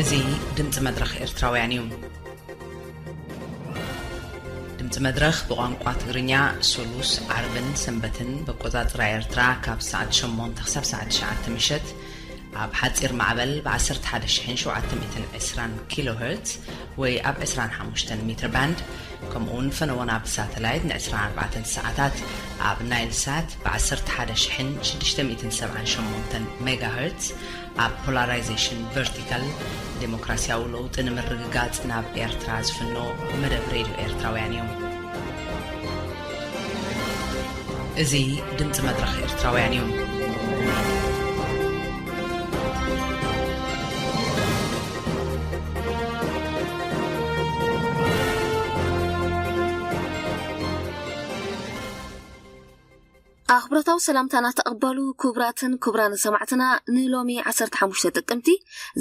እዚ ድምፂ መድረኽ ኤርትራውያን እዩ። ድምፂ መድረኽ ብቋንቋ ትግርኛ፣ ሱሉስ፣ ዓርብን ሰንበትን ብኣቆፃፅራ ኤርትራ ካብ ሰዓት ሸሞንተ ክሳብ ሰዓት ትሽዓተ ምሸት ኣብ ሓፂር ማዕበል ብ11620 ኪሎ ሄርትዝ ወይ ኣብ ዕስራን ሓሙሽተን ሜትር ባንድ፣ ከምኡውን ፈነወና ብሳተላይት ን24 ሰዓታት ኣብ ናይል ሳት ብ11678 ሜጋ ሄርትዝ፣ ኣብ ፖላራይዜሽን ቨርቲካል፣ ዴሞክራሲያዊ ለውጢ ንምርግጋጽ ናብ ኤርትራ ዝፍኖ መደብ ሬድዮ ኤርትራውያን እዩ። እዚ ድምፂ መድረኽ ኤርትራውያን እዩ። ኣኽብሮታዊ ሰላምታና ተቐበሉ። ክቡራትን ክቡራን ሰማዕትና፣ ንሎሚ ዓሰርተ ሓሙሽተ ጥቅምቲ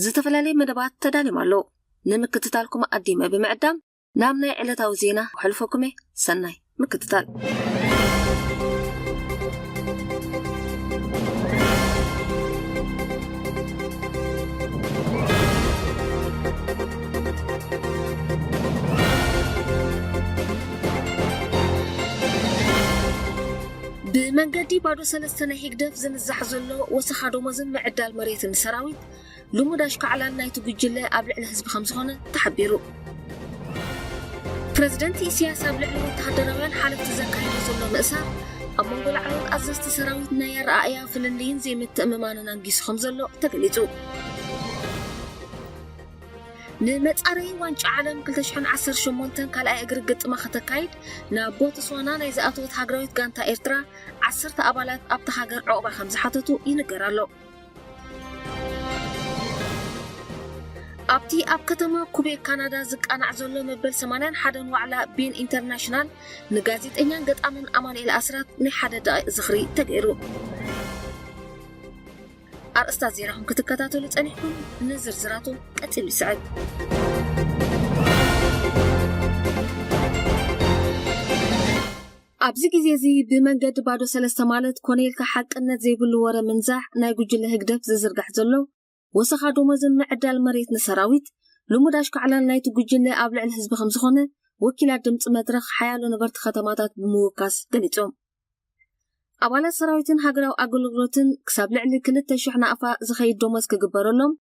ዝተፈላለየ መደባት ተዳልዮም ኣለዉ። ንምክትታልኩም ኣዲመ ብምዕዳም ናብ ናይ ዕለታዊ ዜና ክሕልፈኩም እየ። ሰናይ ምክትታል። ብመንገዲ ባዶ ሰለስተ ናይ ህግደፍ ዝንዛሕ ዘሎ ወሰኻ ደሞዝን ምዕዳል መሬትን ሰራዊት ልሙድ ኣሽካዕላል ናይቲ ጉጅለ ኣብ ልዕሊ ህዝቢ ከም ዝኾነ ተሓቢሩ። ፕረዚደንት ኢሳያስ ኣብ ልዕሊ ወተሃደራውያን ሓለፍቲ ዘካየዶ ዘሎ ምእሳር ኣብ መንጎ ላዕለዎት ኣዘዝቲ ሰራዊት ናይ ኣረኣእያ ፍልልይን ዘይምትእምማንን ኣንጊሱ ከም ዘሎ ተገሊጹ። ንመጻረዪ ዋንጫ ዓለም ክልተ ሽሕን ዓሰርተ ሸሞንተን ካልኣይ እግሪ ግጥማ ከተካይድ ናብ ቦትስዋና ናይ ዝኣተወት ሃገራዊት ጋንታ ኤርትራ ዓሰርተ ኣባላት ኣብታ ሃገር ዑቕባ ከም ዝሓተቱ ይንገር ኣሎ። ኣብቲ ኣብ ከተማ ኩቤክ ካናዳ ዝቃናዕ ዘሎ መበል ሰማንያን ሓደን ዋዕላ ቤን ኢንተርናሽናል ንጋዜጠኛን ገጣምን ኣማኑኤል ኣስራት ናይ ሓደ ደቂቕ ዝኽሪ ተገይሩ። ኣርእስታት ዜናኹም ክትከታተሉ ጸኒሕኩም፣ ንዝርዝራቱ ቀጺሉ ይስዕብ። ኣብዚ ግዜ እዚ ብመንገዲ ባዶ ሰለስተ ማለት ኮነ ኢልካ ሓቅነት ዘይብሉ ወረ ምንዛሕ ናይ ጉጅለ ህግደፍ ዝዝርጋሕ ዘሎ ወሰኻ ደሞዝን ምዕዳል መሬት ንሰራዊት ልሙድ ኣሽካዕላል ናይቲ ጉጅለ ኣብ ልዕሊ ህዝቢ ከም ዝኾነ ወኪላት ድምፂ መድረኽ ሓያሎ ነበርቲ ከተማታት ብምውካስ ገሊጾም። ኣባላት ሰራዊትን ሃገራዊ ኣገልግሎትን ክሳብ ልዕሊ ክልተ ሽሕ ናቕፋ ዝኸይድ ደሞዝ ክግበረሎም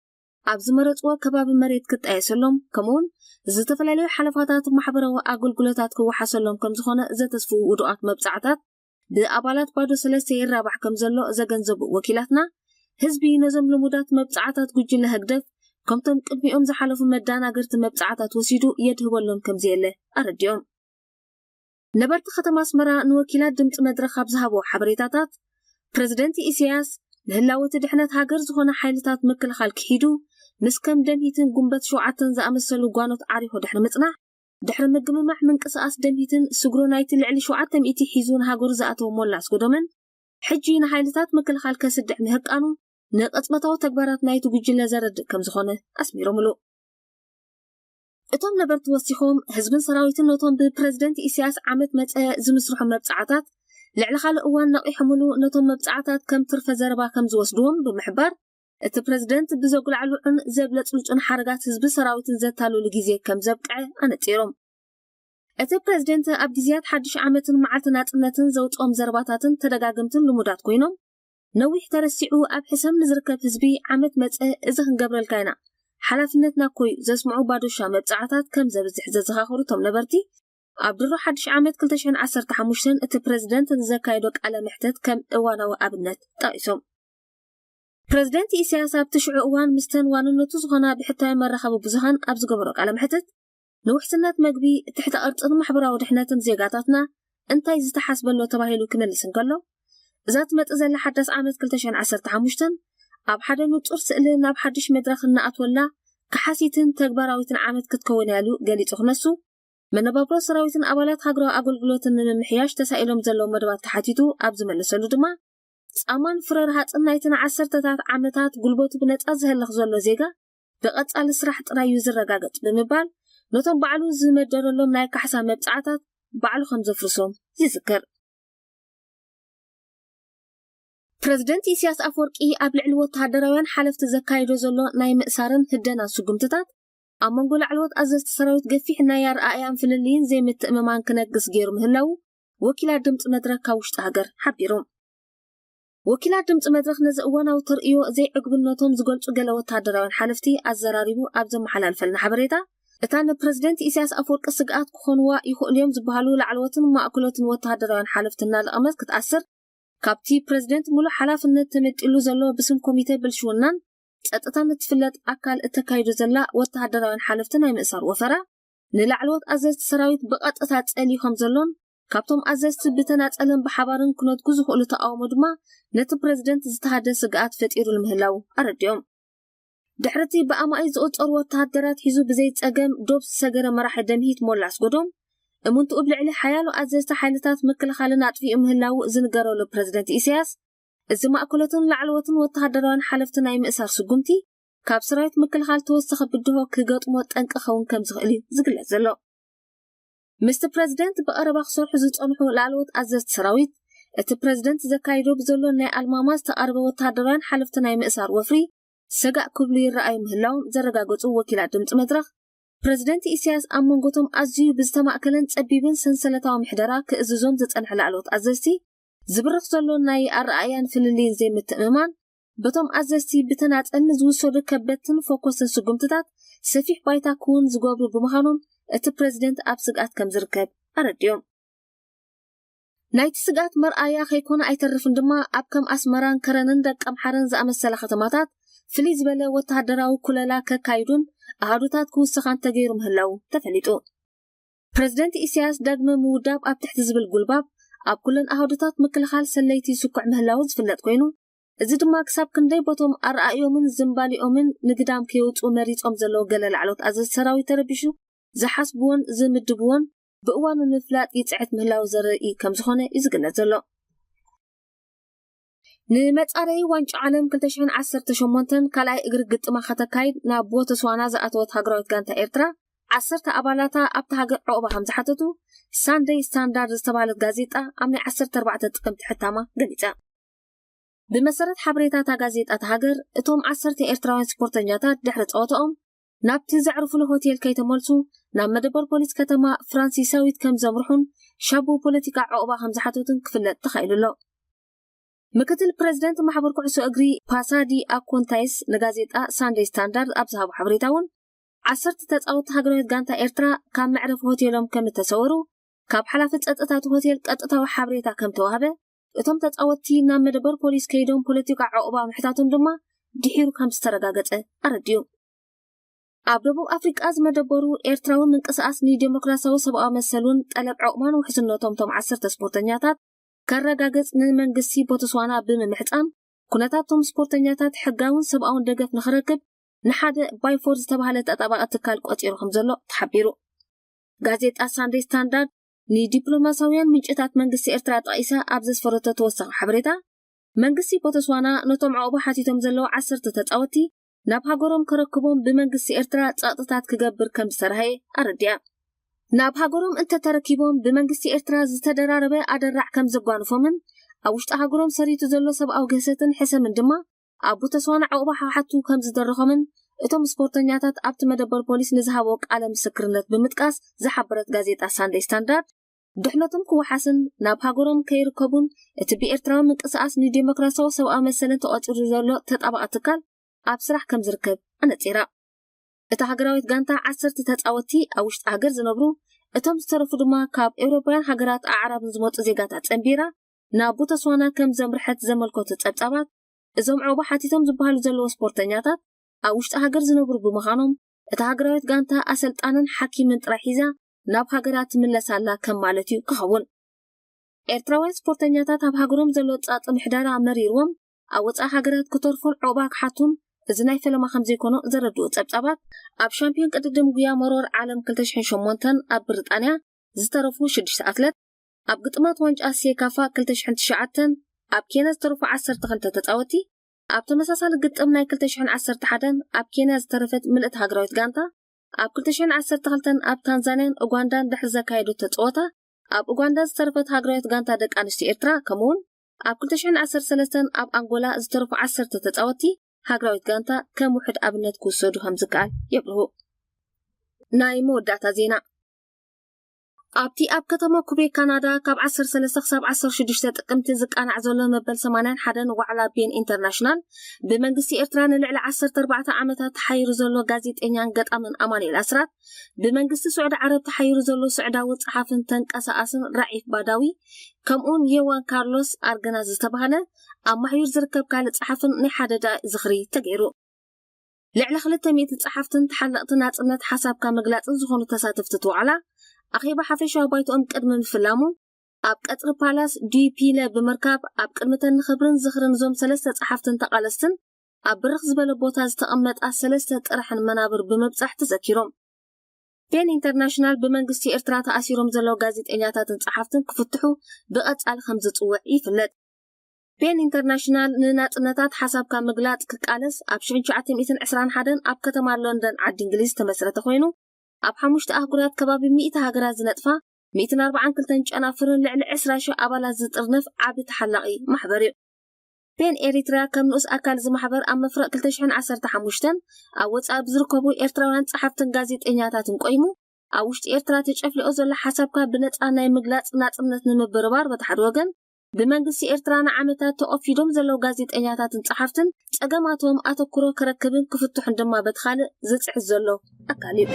ኣብ ዝመረጽዎ ከባቢ መሬት ክጣየሰሎም፣ ከምኡውን ዝተፈላለዩ ሓለፋታት ማሕበራዊ ኣገልግሎታት ክወሓሰሎም ከም ዝኾነ ዘተስፍዉ ውዱቓት መብጻዕታት ብኣባላት ባዶ ሰለስተ ይራባሕ ከም ዘሎ ዘገንዘቡ ወኪላትና፣ ህዝቢ ነዞም ልሙዳት መብጻዕታት ጉጅለ ህግደፍ ከምቶም ቅድሚኦም ዝሓለፉ መዳናገርቲ መብጻዕታት ወሲዱ የድህበሎም ከም ዘየለ ኣረዲኦም። ነበርቲ ከተማ ኣስመራ ንወኪላት ድምፂ መድረኽ ኣብ ዝሃብዎ ሓበሬታታት፣ ፕረዚደንት ኢሳያስ ንህላወ እቲ ድሕነት ሃገር ዝኾነ ሓይልታት ምክልኻል ክሒዱ፣ ምስ ከም ደምሂትን ጉንበት ሸውዓተን ዝኣመሰሉ ጓኖት ዓሪኹ ድሕሪ ምጽናሕ፣ ድሕሪ ምግምማዕ ምንቅስቓስ ደምሂትን ስግሮ ናይቲ ልዕሊ ሸውዓተ ሚእቲ ሒዙ ንሃገሩ ዝኣተወ ሞላ ኣስገዶምን፣ ሕጂ ንሓይልታት ምክልኻል ከስድዕ ምህቃኑ፣ ንቕጽበታዊ ተግባራት ናይቲ ጉጅለ ዘረድእ ከም ዝኾነ ኣስሚሮምሉ። እቶም ነበርቲ ወሲኾም፣ ህዝብን ሰራዊትን ነቶም ብፕረዚደንት ኢሳያስ ዓመት መጸ ዝምስርሑ መብጻዕታት፣ ልዕሊ ካልእ እዋን ነቒሖምሉ ነቶም መብጻዕታት ከም ትርፈ ዘረባ ከም ዝወስድዎም ብምሕባር፣ እቲ ፕረዚደንት ብዘጉላዕልዑን ዘብለጭልጩን ሓረጋት ህዝቢ ሰራዊትን ዘታልሉ ግዜ ከም ዘብቅዐ ኣነጺሮም። እቲ ፕረዚደንት ኣብ ግዜያት ሓድሽ ዓመትን መዓልቲ ናጽነትን ዘውጽኦም ዘረባታትን ተደጋገምትን ልሙዳት ኮይኖም፣ ነዊሕ ተረሲዑ ኣብ ሕሰም ንዝርከብ ህዝቢ ዓመት መጸ እዚ ክንገብረልካ ኢና፣ ሓላፍነትና እኮ እዩ ዘስምዑ ባዶሻ መብጻዕታት ከም ዘብዝሕ ዘዘኻኸሩ እቶም ነበርቲ፣ ኣብ ድሮ ሓድሽ ዓመት ክልተ ሽሕን ዓሰርተ ሓሙሽተን እቲ ፕረዚደንት ንዘካየዶ ቃለ መሕተት ከም እዋናዊ ኣብነት ጠቒሶም። ፕረዚደንት ኢሳያስ ኣብቲ ሽዑ እዋን ምስተን ዋንነቱ ዝኾና ብሕታዊ መራኸቢ ብዙሃን ኣብ ዝገበሮ ቃለ መሕተት፣ ንውሕስነት መግቢ፣ ትሕተ ቅርጽን ማሕበራዊ ድሕነትን ዜጋታትና እንታይ ዝተሓስበሎ ተባሂሉ ክመልስ እንከሎ፣ እዛ ትመጽእ ዘላ ሓዳስ ዓመት ክልተ ሽሕን ዓሰርተ ሓሙሽተን ኣብ ሓደ ንጹር ስእሊ ናብ ሓድሽ መድረኽ እንኣትወላ ከሓሲትን ተግባራዊትን ዓመት ክትከውን እያ ኢሉ ገሊጹ ክነሱ፣ መነባብሮ ሰራዊትን ኣባላት ሃገራዊ ኣገልግሎትን ንምምሕያሽ ተሳኢሎም ዘለዉ መደባት ተሓቲቱ ኣብ ዝመለሰሉ ድማ፣ ጻማን ፍረ ረሃጽን ናይቲ ንዓሰርተታት ዓመታት ጉልበቱ ብነጻ ዘህልኽ ዘሎ ዜጋ ብቐጻሊ ስራሕ ጥራይ እዩ ዝረጋገጽ ብምባል፣ ነቶም ባዕሉ ዝመደረሎም ናይ ካሕሳ መብጻዕታት ባዕሉ ከም ዘፍርሶም ይዝክር። ፕረዚደንት ኢሳያስ ኣፈወርቂ ኣብ ልዕሊ ወተሃደራውያን ሓለፍቲ ዘካይዶ ዘሎ ናይ ምእሳርን ህደናን ስጉምትታት ኣብ መንጎ ላዕለዎት ኣዘዝቲ ሰራዊት ገፊሕ ናይ ኣረኣእያን ፍልልይን ዘይምትእምማን ክነግስ ገይሩ ምህላው ወኪላት ድምፂ መድረክ ካብ ውሽጢ ሃገር ሓቢሩ። ወኪላት ድምፂ መድረክ ነዚ እዋናዊ ተርእዮ ዘይዕግብነቶም ዝገልፁ ገለ ወተሃደራውያን ሓለፍቲ ኣዘራሪቡ ኣብ ዘመሓላልፈልና ሓበሬታ፣ እታ ንፕረዚደንት ኢሳያስ ኣፈወርቂ ስግኣት ክኾንዋ ይኽእሉ እዮም ዝበሃሉ ላዕለዎትን ማእከሎትን ወተሃደራውያን ሓለፍቲ እናለቐመት ክትኣስር፣ ካብቲ ፕረዚደንት ሙሉእ ሓላፍነት ተመንጢሉ ዘሎ ብስም ኮሚተ ብልሽውናን ጸጥታን እትፍለጥ ኣካል እተካይዶ ዘላ ወተሃደራውያን ሓለፍቲ ናይ ምእሳር ወፈራ፣ ንላዕለዎት ኣዘዝቲ ሰራዊት ብቐጥታ ጸልዩ ከም ዘሎን፣ ካብቶም ኣዘዝቲ ብተናጸልን ብሓባርን ክነትጉ ዝኽእሉ ተቓውሞ ድማ ነቲ ፕረዚደንት ዝተሃደ ስግኣት ፈጢሩሉ ምህላው ኣረዲኦም። ድሕሪ እቲ ብኣማኢት ዝቑጸሩ ወተሃደራት ሒዙ ብዘይ ጸገም ዶብ ዝሰገረ መራሒ ደምሂት ሞላ ኣስገዶም፣ እምንትኡ ኣብ ልዕሊ ሓያሎ ኣዘዝቲ ሓይልታት ምክልኻልን ኣጥፊኡ ምህላው ዝንገረሉ ፕረዚደንት ኢሳያስ፣ እዚ ማእከሎትን ላዕለዎትን ወተሃደራውያን ሓለፍቲ ናይ ምእሳር ስጉምቲ፣ ካብ ሰራዊት ምክልኻል ተወሳኺ ብድሆ ክገጥሞ ጠንቂ ክኸውን ከም ዝኽእል እዩ ዝግለጽ ዘሎ። ምስቲ ፕረዚደንት ብቐረባ ክሰርሑ ዝጸንሑ ላዕለዎት ኣዘዝቲ ሰራዊት፣ እቲ ፕረዚደንት ዘካይዶ ብዘሎ ናይ ኣልማማ ዝተቓረበ ወተሃደራውያን ሓለፍቲ ናይ ምእሳር ወፍሪ፣ ሰጋእ ክብሉ ይረኣዩ ምህላዎም ዘረጋገጹ ወኪላት ድምፂ መድረኽ፣ ፕረዚደንት ኢሳያስ ኣብ መንጎቶም ኣዝዩ ብዝተማእከለን ጸቢብን ሰንሰለታዊ ምሕደራ ክእዝዞም ዝጸንሐ ላዕለዎት ኣዘዝቲ፣ ዝብርኽ ዘሎ ናይ ኣረኣእያን ፍልልይን ዘይምትእምማን፣ በቶም ኣዘዝቲ ብተናጸል ንዝውሰዱ ከበድትን ፈኮስትን ስጉምትታት ሰፊሕ ባይታ ክውን ዝገብሩ ብምዃኖም፣ እቲ ፕረዚደንት ኣብ ስግኣት ከም ዝርከብ ኣረዲኦም። ናይቲ ስግኣት መርኣያ ከይኮነ ኣይተርፍን ድማ፣ ኣብ ከም ኣስመራን ከረንን ደቀምሓረን ዝኣመሰላ ከተማታት ፍልይ ዝበለ ወተሃደራዊ ኩለላ ከካይዱን ኣሃዱታት ክውስኻን ተገይሩ ምህላው ተፈሊጡ። ፕረዚደንት ኢሳያስ ዳግመ ምውዳብ ኣብ ትሕቲ ዝብል ጉልባብ ኣብ ኩለን ኣሃዱታት ምክልኻል ሰለይቲ ስኩዕ ምህላው ዝፍለጥ ኮይኑ፣ እዚ ድማ ክሳብ ክንደይ ቦቶም ኣረኣእዮምን ዝንባሊኦምን ንግዳም ከየውፅኡ መሪጾም ዘለዉ ገለ ላዕሎት ኣዘዝቲ ሰራዊት ተረቢሹ ዝሓስብዎን ዝምድብዎን ብእዋኑ ንምፍላጥ ይፅዕት ምህላው ዘርኢ ከም ዝኾነ እዩ ዝግለጽ ዘሎ። ንመጻረዪ ዋንጫ ዓለም ክልተ ሽሕን ዓሰርተ ሸሞንተን ካልኣይ እግሪ ግጥማ ከተካይድ ናብ ቦትስዋና ዝኣተወት ሃገራዊት ጋንታ ኤርትራ፣ ዓሰርተ ኣባላታ ኣብታ ሃገር ዕቑባ ከም ዝሓተቱ ሳንደይ ስታንዳርድ ዝተባህለት ጋዜጣ ኣብ ናይ ዓሰርተ ኣርባዕተ ጥቅምቲ ሕታማ ገሊጻ። ብመሰረት ሓበሬታ እታ ጋዜጣ እታ ሃገር፣ እቶም ዓሰርተ ኤርትራውያን ስፖርተኛታት ድሕሪ ጸወታኦም ናብቲ ዘዕርፉሉ ሆቴል ከይተመልሱ ናብ መደበር ፖሊስ ከተማ ፍራንሲሳዊት ከም ዘምርሑን ሻቡ ፖለቲካ ዕቑባ ከም ዝሓተቱን ክፍለጥ ተኻኢሉ ኣሎ። ምክትል ፕረዚደንት ማሕበር ኩዕሶ እግሪ ፓሳዲ ኣኮንታይስ ንጋዜጣ ሳንደይ ስታንዳርድ ኣብ ዝሃቦ ሓበሬታ እውን፣ ዓሰርተ ተጻወትቲ ሃገራዊት ጋንታ ኤርትራ ካብ መዕረፊ ሆቴሎም ከም እተሰወሩ፣ ካብ ሓላፊ ጸጥታ እቲ ሆቴል ቀጥታዊ ሓበሬታ ከም ተዋህበ፣ እቶም ተጻወትቲ ናብ መደበር ፖሊስ ከይዶም ፖለቲካ ዕቑባ ምሕታቶም ድማ ድሒሩ ከም ዝተረጋገጸ ኣረዲኡ። ኣብ ደቡብ ኣፍሪቃ ዝመደበሩ ኤርትራዊ ምንቅስቓስ ንዴሞክራሲያዊ ሰብኣዊ መሰል እውን ጠለብ ዕቑባን ውሕስነቶም እቶም ዓሰርተ ስፖርተኛታት ከረጋግጽ ንመንግስቲ ቦትስዋና ብምምሕጻን፣ ኩነታት እቶም ስፖርተኛታት ሕጋውን ሰብኣውን ደገፍ ንኽረክብ ንሓደ ባይፎር ዝተባህለ ተጣባቂ ትካል ቆጺሩ ከም ዘሎ ተሓቢሩ። ጋዜጣ ሳንደይ ስታንዳርድ ንዲፕሎማሳውያን ምንጭታት መንግስቲ ኤርትራ ጠቒሳ ኣብ ዘስፈረቶ ተወሳኺ ሓበሬታ፣ መንግስቲ ቦትስዋና ነቶም ዕቑባ ሓቲቶም ዘለዉ ዓሰርተ ተጻወትቲ ናብ ሃገሮም ከረክቦም ብመንግስቲ ኤርትራ ጸቕጥታት ክገብር ከም ዝተራህየ ኣረዲኣ። ናብ ሃገሮም እንተተረኪቦም ብመንግስቲ ኤርትራ ዝተደራረበ ኣደራዕ ከም ዘጓንፎምን ኣብ ውሽጢ ሃገሮም ሰሪቱ ዘሎ ሰብኣዊ ግህሰትን ሕሰምን ድማ ኣብ ቦትስዋና ዕቑባ ክሓቱ ከም ዝደረኾምን እቶም ስፖርተኛታት ኣብቲ መደበር ፖሊስ ንዝሃቦ ቃለ ምስክርነት ብምጥቃስ ዝሓበረት ጋዜጣ ሳንደይ ስታንዳርድ፣ ድሕነቶም ክወሓስን ናብ ሃገሮም ከይርከቡን እቲ ብኤርትራዊ ምንቅስቓስ ንዴሞክራሲያዊ ሰብኣዊ መሰልን ተቖጺሩ ዘሎ ተጣባቂ ትካል ኣብ ስራሕ ከም ዝርከብ ኣነጺራ። እታ ሃገራዊት ጋንታ ዓሰርተ ተጻወትቲ ኣብ ውሽጢ ሃገር ዝነብሩ፣ እቶም ዝተረፉ ድማ ካብ ኤውሮጳውያን ሃገራት ኣዕራብን ዝመጹ ዜጋታት ጸንቢራ ናብ ቦትስዋና ከም ዘምርሐት ዘመልከቱ ጸብጻባት፣ እዞም ዕቑባ ሓቲቶም ዝበሃሉ ዘለዉ ስፖርተኛታት ኣብ ውሽጢ ሃገር ዝነብሩ ብምዃኖም፣ እታ ሃገራዊት ጋንታ ኣሰልጣንን ሓኪምን ጥራይ ሒዛ ናብ ሃገራ ትምለስ ኣላ ከም ማለት እዩ ክኸውን። ኤርትራውያን ስፖርተኛታት ኣብ ሃገሮም ዘሎ ጸቕጢ ምሕደራ መሪርዎም ኣብ ወጻኢ ሃገራት ክተርፉን ዕቑባ ክሓቱን እዚ ናይ ፈለማ ከም ዘይኮነ ዘረድኡ ጸብጻባት፣ ኣብ ሻምፒዮን ቅድድም ጉያ መሮር ዓለም ክልተ ሽሕን ሸሞንተን ኣብ ብሪጣንያ ዝተረፉ ሽዱሽተ ኣትለት፣ ኣብ ግጥማት ዋንጫ ሴካፋ ክልተ ሽሕን ትሽዓተን ኣብ ኬንያ ዝተረፉ ዓሰርተ ክልተ ተጻወትቲ፣ ኣብ ተመሳሳሊ ግጥም ናይ ክልተ ሽሕን ዓሰርተ ሓደን ኣብ ኬንያ ዝተረፈት ምልእቲ ሃገራዊት ጋንታ፣ ኣብ ክልተ ሽሕን ዓሰርተ ክልተን ኣብ ታንዛንያን ኡጋንዳን ድሕሪ ዘካየደቶ ጸወታ፣ ኣብ ኡጋንዳ ዝተረፈት ሃገራዊት ጋንታ ደቂ ኣንስትዮ ኤርትራ፣ ከምኡውን ኣብ ክልተ ሽሕን ዓሰርተ ሰለስተን ኣብ ኣንጎላ ዝተረፉ ዓሰርተ ተጻወትቲ ሃገራዊት ጋንታ ከም ውሕድ ኣብነት ክውሰዱ ከም ዝከኣል የብርሁ። ናይ መወዳእታ ዜና። ኣብቲ ኣብ ከተማ ኩቤክ ካናዳ ካብ ዓሰርተ ሰለስተ ክሳብ ዓሰርተ ሽዱሽተ ጥቅምቲ ዝቃናዕ ዘሎ መበል ሰማንያን ሓደን ዋዕላ ቤን ኢንተርናሽናል፣ ብመንግስቲ ኤርትራ ንልዕሊ ዓሰርተ ኣርባዕተ ዓመታት ተሓይሩ ዘሎ ጋዜጠኛን ገጣምን ኣማኑኤል ኣስራት፣ ብመንግስቲ ስዑዲ ዓረብ ተሓይሩ ዘሎ ስዑዳዊ ጸሓፍን ተንቀሳኣስን ራዒፍ ባዳዊ፣ ከምኡውን የዋን ካርሎስ ኣርገናዝ ዝተባህለ ኣብ ማሕዩር ዝርከብ ካልእ ጸሓፍን ናይ ሓደ ደቂቕ ዝኽሪ ተገይሩ። ልዕሊ ክልተ ሚእቲ ጸሓፍትን ተሓለቕቲ ናጽነት ሓሳብካ ምግላጽን ዝኾኑ ተሳተፍቲ እቲ ዋዕላ፣ ኣኼባ ሓፈሻዊ ባይቶኦም ቅድሚ ምፍላሙ፣ ኣብ ቀጽሪ ፓላስ ዲ ፒለ ብምርካብ፣ ኣብ ቅድሚ ተን ንኽብርን ዝኽርን እዞም ሰለስተ ጸሓፍትን ተቓለስትን ኣብ ብርኽ ዝበለ ቦታ ዝተቐመጣ ሰለስተ ጥርሕን መናብር ብምብጻሕ ተዘኪሮም። ፔን ኢንተርናሽናል ብመንግስቲ ኤርትራ ተኣሲሮም ዘለዉ ጋዜጠኛታትን ጸሓፍትን ክፍትሑ ብቐጻሊ ከም ዝጽውዕ ይፍለጥ። ፔን ኢንተርናሽናል ንናጽነታት ሓሳብካ ምግላጽ ክቃለስ ኣብ ሽሕን ትሽዓተ ሚእትን ዕስራን ሓደን ኣብ ከተማ ሎንደን ዓዲ እንግሊዝ ዝተመስረተ ኮይኑ፣ ኣብ ሓሙሽተ ኣህጉራት ከባቢ ሚእቲ ሃገራት ዝነጥፋ፣ ሚእትን ኣርባዓን ክልተን ጨናፍርን ልዕሊ ዕስራ ሽሕ ኣባላት ዝጥርንፍ ዓቢ ተሓላቒ ማሕበር እዩ። ፔን ኤሪትራ ከም ንኡስ ኣካል እዚ ማሕበር ኣብ መፍረቕ ክልተ ሽሕን ዓሰርተ ሓሙሽተን ኣብ ወጻኢ ብዝርከቡ ኤርትራውያን ጸሓፍትን ጋዜጠኛታትን ቆይሙ፣ ኣብ ውሽጢ ኤርትራ ተጨፍሊቑ ዘሎ ሓሳብካ ብነጻ ናይ ምግላጽ ናጽነት ንምብርባር በቲ ሓደ ወገን፣ ብመንግስቲ ኤርትራ ንዓመታት ተቐፊዶም ዘለዉ ጋዜጠኛታትን ጸሓፍትን ጸገማቶም ኣተኩሮ ክረክብን ክፍትሑን ድማ በቲ ካልእ ዝጽዕት ዘሎ ኣካል እዩ።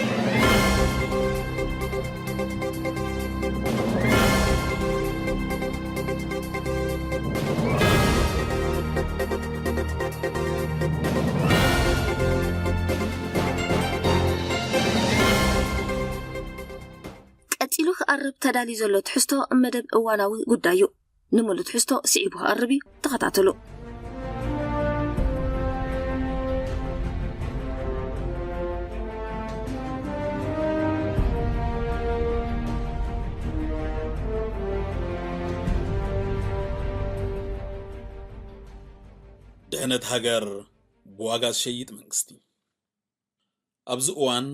ቀጺሉ ክቐርብ ተዳልዩ ዘሎ ትሕዝቶ መደብ እዋናዊ ጉዳይ እዩ። ንምሉእ ትሕዝቶ ስዒቡ ክቐርብ እዩ። ተኸታተሉ። ድሕነት ሃገር ብዋጋ ዝሸይጥ መንግስቲ። ኣብዚ እዋን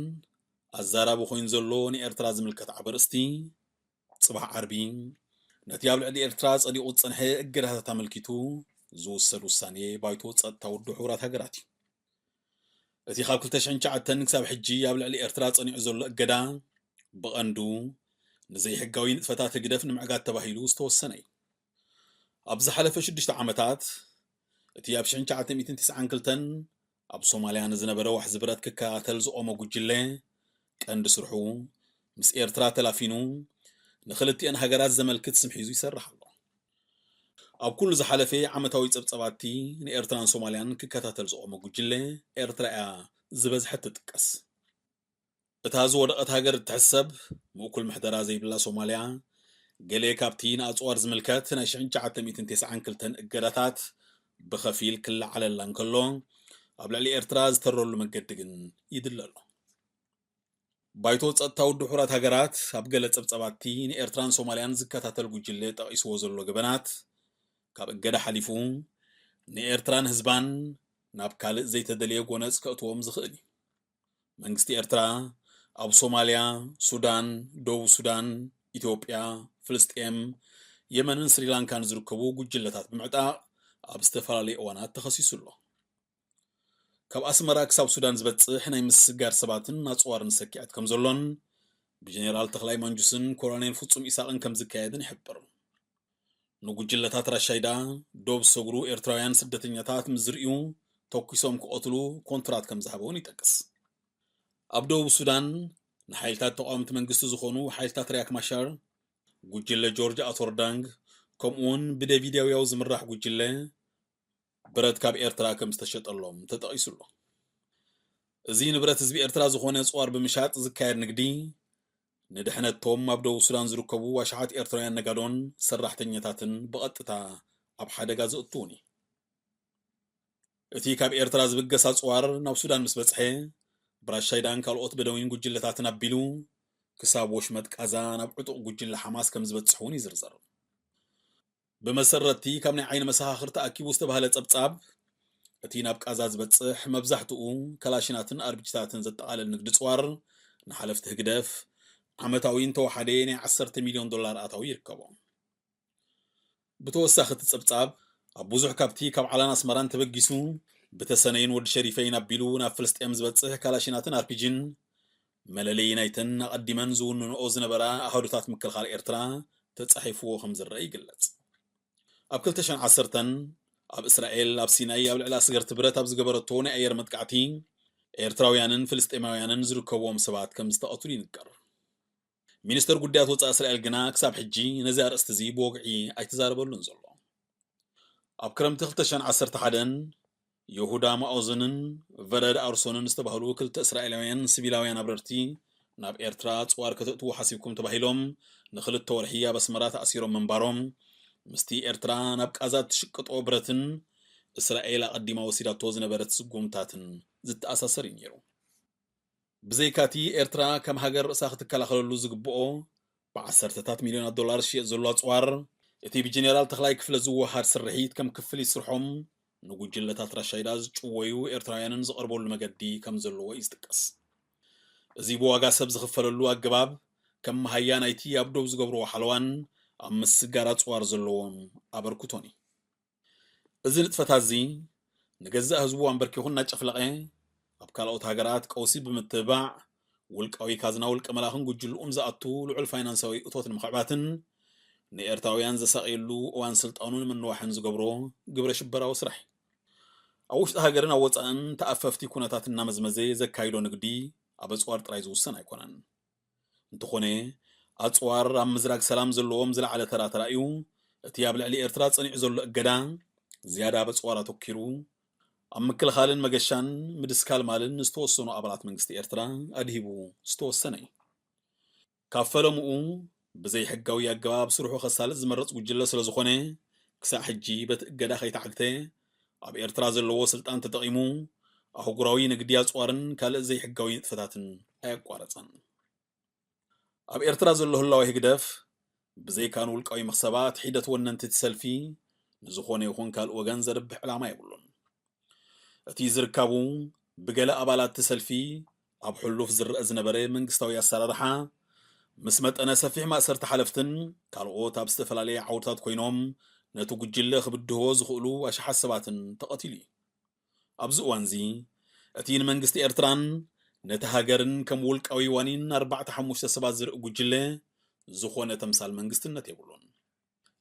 ኣዛራቢ ኮይኑ ዘሎ ንኤርትራ ዝምልከት ዓቢ ኣርእስቲ፣ ጽባሕ ዓርቢ ነቲ ኣብ ልዕሊ ኤርትራ ጸዲቑ ዝጸንሐ እገዳታት ኣመልኪቱ ዝውሰድ ውሳኔ ባይቶ ጸጥታ ውድብ ሕቡራት ሃገራት እዩ። እቲ ካብ ክልተ ሽሕን ትሽዓተን ክሳብ ሕጂ ኣብ ልዕሊ ኤርትራ ጸኒዑ ዘሎ እገዳ ብቐንዱ ንዘይሕጋዊ ንጥፈታት ህግደፍ ንምዕጋት ተባሂሉ ዝተወሰነ እዩ። ኣብ ዝሓለፈ ሽዱሽተ ዓመታት እቲ ኣብ ሽሕን ትሽዓተ ሚእትን ተስዓን ክልተን ኣብ ሶማልያ ንዝነበረ ዋሕዚ ብረት ክከታተል ዝቖመ ጉጅለ ቀንዲ ስርሑ ምስ ኤርትራ ተላፊኑ ንክልቲኤን ሃገራት ዘመልክት ስም ሒዙ ይሰርሕ ኣሎ። ኣብ ኩሉ ዝሓለፈ ዓመታዊ ጸብጸባቲ ንኤርትራን ሶማልያን ክከታተል ዝቖመ ጉጅለ ኤርትራ እያ ዝበዝሐት ትጥቀስ። እታ ዝወደቐት ሃገር እትሕሰብ ምእኩል ምሕደራ ዘይብላ ሶማልያ፣ ገለ ካብቲ ንኣጽዋር ዝምልከት ናይ ሽሕን ትሽዓተ ሚእትን ተስዓን ክልተን እገዳታት ብኸፊል ክለዓለላ እንከሎ፣ ኣብ ልዕሊ ኤርትራ ዝተረሉ መገዲ ግን ይድለ ኣሎ። ባይቶ ጸጥታ ውድብ ሕቡራት ሃገራት ኣብ ገለ ጸብጸባቲ ንኤርትራን ሶማልያን ዝከታተል ጉጅለ ጠቒስዎ ዘሎ ገበናት፣ ካብ እገዳ ሓሊፉ ንኤርትራን ህዝባን ናብ ካልእ ዘይተደልየ ጎነጽ ከእትዎም ዝኽእል እዩ። መንግስቲ ኤርትራ ኣብ ሶማልያ፣ ሱዳን፣ ደቡብ ሱዳን፣ ኢትዮጵያ፣ ፍልስጤም፣ የመንን ስሪላንካን ዝርከቡ ጉጅለታት ብምዕጣቕ ኣብ ዝተፈላለዩ እዋናት ተኸሲሱ ኣሎ። ካብ ኣስመራ ክሳብ ሱዳን ዝበጽሕ ናይ ምስጋር ሰባትን ኣጽዋርን ሰኪዐት ከም ዘሎን ብጀኔራል ተኽላይ ማንጁስን ኮሎኔል ፍጹም ኢሳቕን ከም ዝካየድን ይሕብር። ንጉጅለታት ራሻይዳ ዶብ ሰግሩ ኤርትራውያን ስደተኛታት ምስ ዝርእዩ ተኩሶም ክቐትሉ ኮንትራት ከም ዝሃበውን ይጠቅስ። ኣብ ደቡብ ሱዳን ንሓይልታት ተቃወምቲ መንግስቲ ዝኾኑ ሓይልታት ሪያክ ማሻር፣ ጉጅለ ጆርጅ ኣቶርዳንግ፣ ከምኡውን ብደቪድ ያውያው ዝምራሕ ጉጅለ ብረት ካብ ኤርትራ ከም ዝተሸጠሎም ተጠቒሱ ኣሎ። እዚ ንብረት ህዝቢ ኤርትራ ዝኾነ ኣጽዋር ብምሻጥ ዝካየድ ንግዲ፣ ንድሕነቶም ኣብ ደቡብ ሱዳን ዝርከቡ ኣሽሓት ኤርትራውያን ነጋዶን ሰራሕተኛታትን ብቐጥታ ኣብ ሓደጋ ዘእትውን እዩ። እቲ ካብ ኤርትራ ዝብገስ ኣጽዋር ናብ ሱዳን ምስ በጽሐ፣ ብራሻይዳን ካልኦት በደዊን ጉጅለታትን ኣቢሉ ክሳብ ወሽመጥ ቃዛ ናብ ዕጡቕ ጉጅለ ሓማስ ከም ዝበጽሕ እውን ይዝርዘር። ብመሰረትቲ ካብ ናይ ዓይኒ መሰኻኽር ተኣኪቡ ዝተባህለ ጸብጻብ፣ እቲ ናብ ቃዛ ዝበጽሕ መብዛሕትኡ ከላሽናትን ኣርቢጂታትን ዘጠቓልል ንግዲ ጽዋር ንሓለፍቲ ህግደፍ ዓመታዊ እንተወሓደ ናይ ዓሰርተ ሚልዮን ዶላር ኣታዊ ይርከቦ። ብተወሳኺ እቲ ጸብጻብ ኣብ ብዙሕ ካብቲ ካብ ዓላን ኣስመራን ተበጊሱ ብተሰነይን ወዲ ሸሪፈይን ኣቢሉ ናብ ፍልስጤም ዝበጽሕ ካላሽናትን ኣርፒጂን መለለዪ ናይተን ኣቐዲመን ዝውንንኦ ዝነበራ ኣሃዱታት ምክልኻል ኤርትራ ተጻሒፍዎ ከም ዝረአ ይግለጽ። ኣብ ክልተ ሽሕን ዓሰርተን ኣብ እስራኤል ኣብ ሲናይ ኣብ ልዕሊ ኣስገርቲ ብረት ኣብ ዝገበረቶ ናይ ኣየር መጥቃዕቲ ኤርትራውያንን ፍልስጤማውያንን ዝርከብዎም ሰባት ከም ዝተቐትሉ ይንገር። ሚኒስተር ጉዳያት ወጻኢ እስራኤል ግና ክሳብ ሕጂ ነዚ ኣርእስቲ እዚ ብወግዒ ኣይተዛረበሉን ዘሎ። ኣብ ክረምቲ ክልተ ሽሕን ዓሰርተ ሓደን የሁዳ ማኦዝንን ቨረድ ኣርሶንን ዝተባህሉ ክልተ እስራኤላውያን ሲቪላውያን ኣብረርቲ ናብ ኤርትራ ጽዋር ከተእትዉ ሓሲብኩም ተባሂሎም ንክልተ ወርሒ ኣብ ኣስመራ ተኣሲሮም ምንባሮም ምስቲ ኤርትራ ናብ ቃዛ እትሽቅጦ ብረትን እስራኤል ኣቐዲማ ወሲዳቶ ዝነበረት ስጉምታትን ዝተኣሳሰር እዩ ነይሩ። ብዘይካቲ ኤርትራ ከም ሃገር ርእሳ ክትከላኸለሉ ዝግብኦ ብዓሰርተታት ሚልዮናት ዶላር ዝሽየጥ ዘሎ ኣጽዋር፣ እቲ ብጀኔራል ተኽላይ ክፍለ ዝወሃድ ስርሒት ከም ክፍሊት ስርሖም ንጉጅለታት ራሻይዳ ዝጭወዩ ኤርትራውያንን ዝቐርበሉ መገዲ ከም ዘለዎ እዩ ዝጥቀስ። እዚ ብዋጋ ሰብ ዝኽፈለሉ ኣገባብ ከም መሃያ ናይቲ ኣብ ዶብ ዝገብርዎ ሓለዋን ኣብ ምስጋር ኣጽዋር ዘለዎም ኣበርክቶን እዩ። እዚ ንጥፈታት እዚ ንገዛእ ህዝቡ ኣንበርኪኹ እናጨፍለቐ ኣብ ካልኦት ሃገራት ቀውሲ ብምትብባዕ ውልቃዊ ካዝና ውልቀ መላኽን ጉጅልኡን ዝኣቱ ልዑል ፋይናንሳዊ እቶት ንምኽዕባትን ንኤርትራውያን ዘሳቕየሉ እዋን ስልጣኑ ንምንዋሕን ዝገብሮ ግብረ ሽበራዊ ስራሕ እዩ። ኣብ ውሽጢ ሃገርን ኣብ ወጻእን ተኣፈፍቲ ኩነታት እናመዝመዘ ዘካይዶ ንግዲ ኣብ ኣጽዋር ጥራይ ዝውሰን ኣይኮነን። እንተኾነ ኣጽዋር ኣብ ምዝራግ ሰላም ዘለዎም ዝለዓለ ተራ ተራእዩ እቲ ኣብ ልዕሊ ኤርትራ ጸኒዑ ዘሎ እገዳ ዝያዳ ኣብ ኣጽዋር ኣተኪሩ ኣብ ምክልኻልን መገሻን ምድስካል ማልን ዝተወሰኑ ኣባላት መንግስቲ ኤርትራ ኣድሂቡ ዝተወሰነ እዩ። ካብ ፈለምኡ ብዘይሕጋዊ ኣገባብ ስርሑ ከሳልጥ ዝመረጽ ጉጅለ ስለ ዝኾነ ክሳዕ ሕጂ በቲ እገዳ ከይተዓግተ ኣብ ኤርትራ ዘለዎ ስልጣን ተጠቒሙ ኣህጉራዊ ንግዲ ኣጽዋርን ካልእ ዘይሕጋዊ ንጥፈታትን ኣየቋረጸን። ኣብ ኤርትራ ዘሎ ህላወ ህግደፍ ብዘይካ ንውልቃዊ መኽሰባት ሒደት ወነንቲ እቲ ሰልፊ ንዝኾነ ይኹን ካልእ ወገን ዘርብሕ ዕላማ የብሉን። እቲ ዝርካቡ ብገለ ኣባላት እቲ ሰልፊ ኣብ ሕሉፍ ዝረአ ዝነበረ መንግስታዊ ኣሰራርሓ ምስ መጠነ ሰፊሕ ማእሰርቲ ሓለፍትን ካልኦት ኣብ ዝተፈላለየ ዓውድታት ኮይኖም ነቲ ጉጅለ ክብድህዎ ዝኽእሉ ኣሽሓት ሰባትን ተቐቲሉ እዩ። ኣብዚ እዋንዚ እቲ ንመንግስቲ ኤርትራን ነቲ ሃገርን ከም ውልቃዊ ዋኒን ኣርባዕተ ሓሙሽተ ሰባት ዝርኢ ጉጅለ ዝኾነ ተምሳል መንግስትነት የብሉን።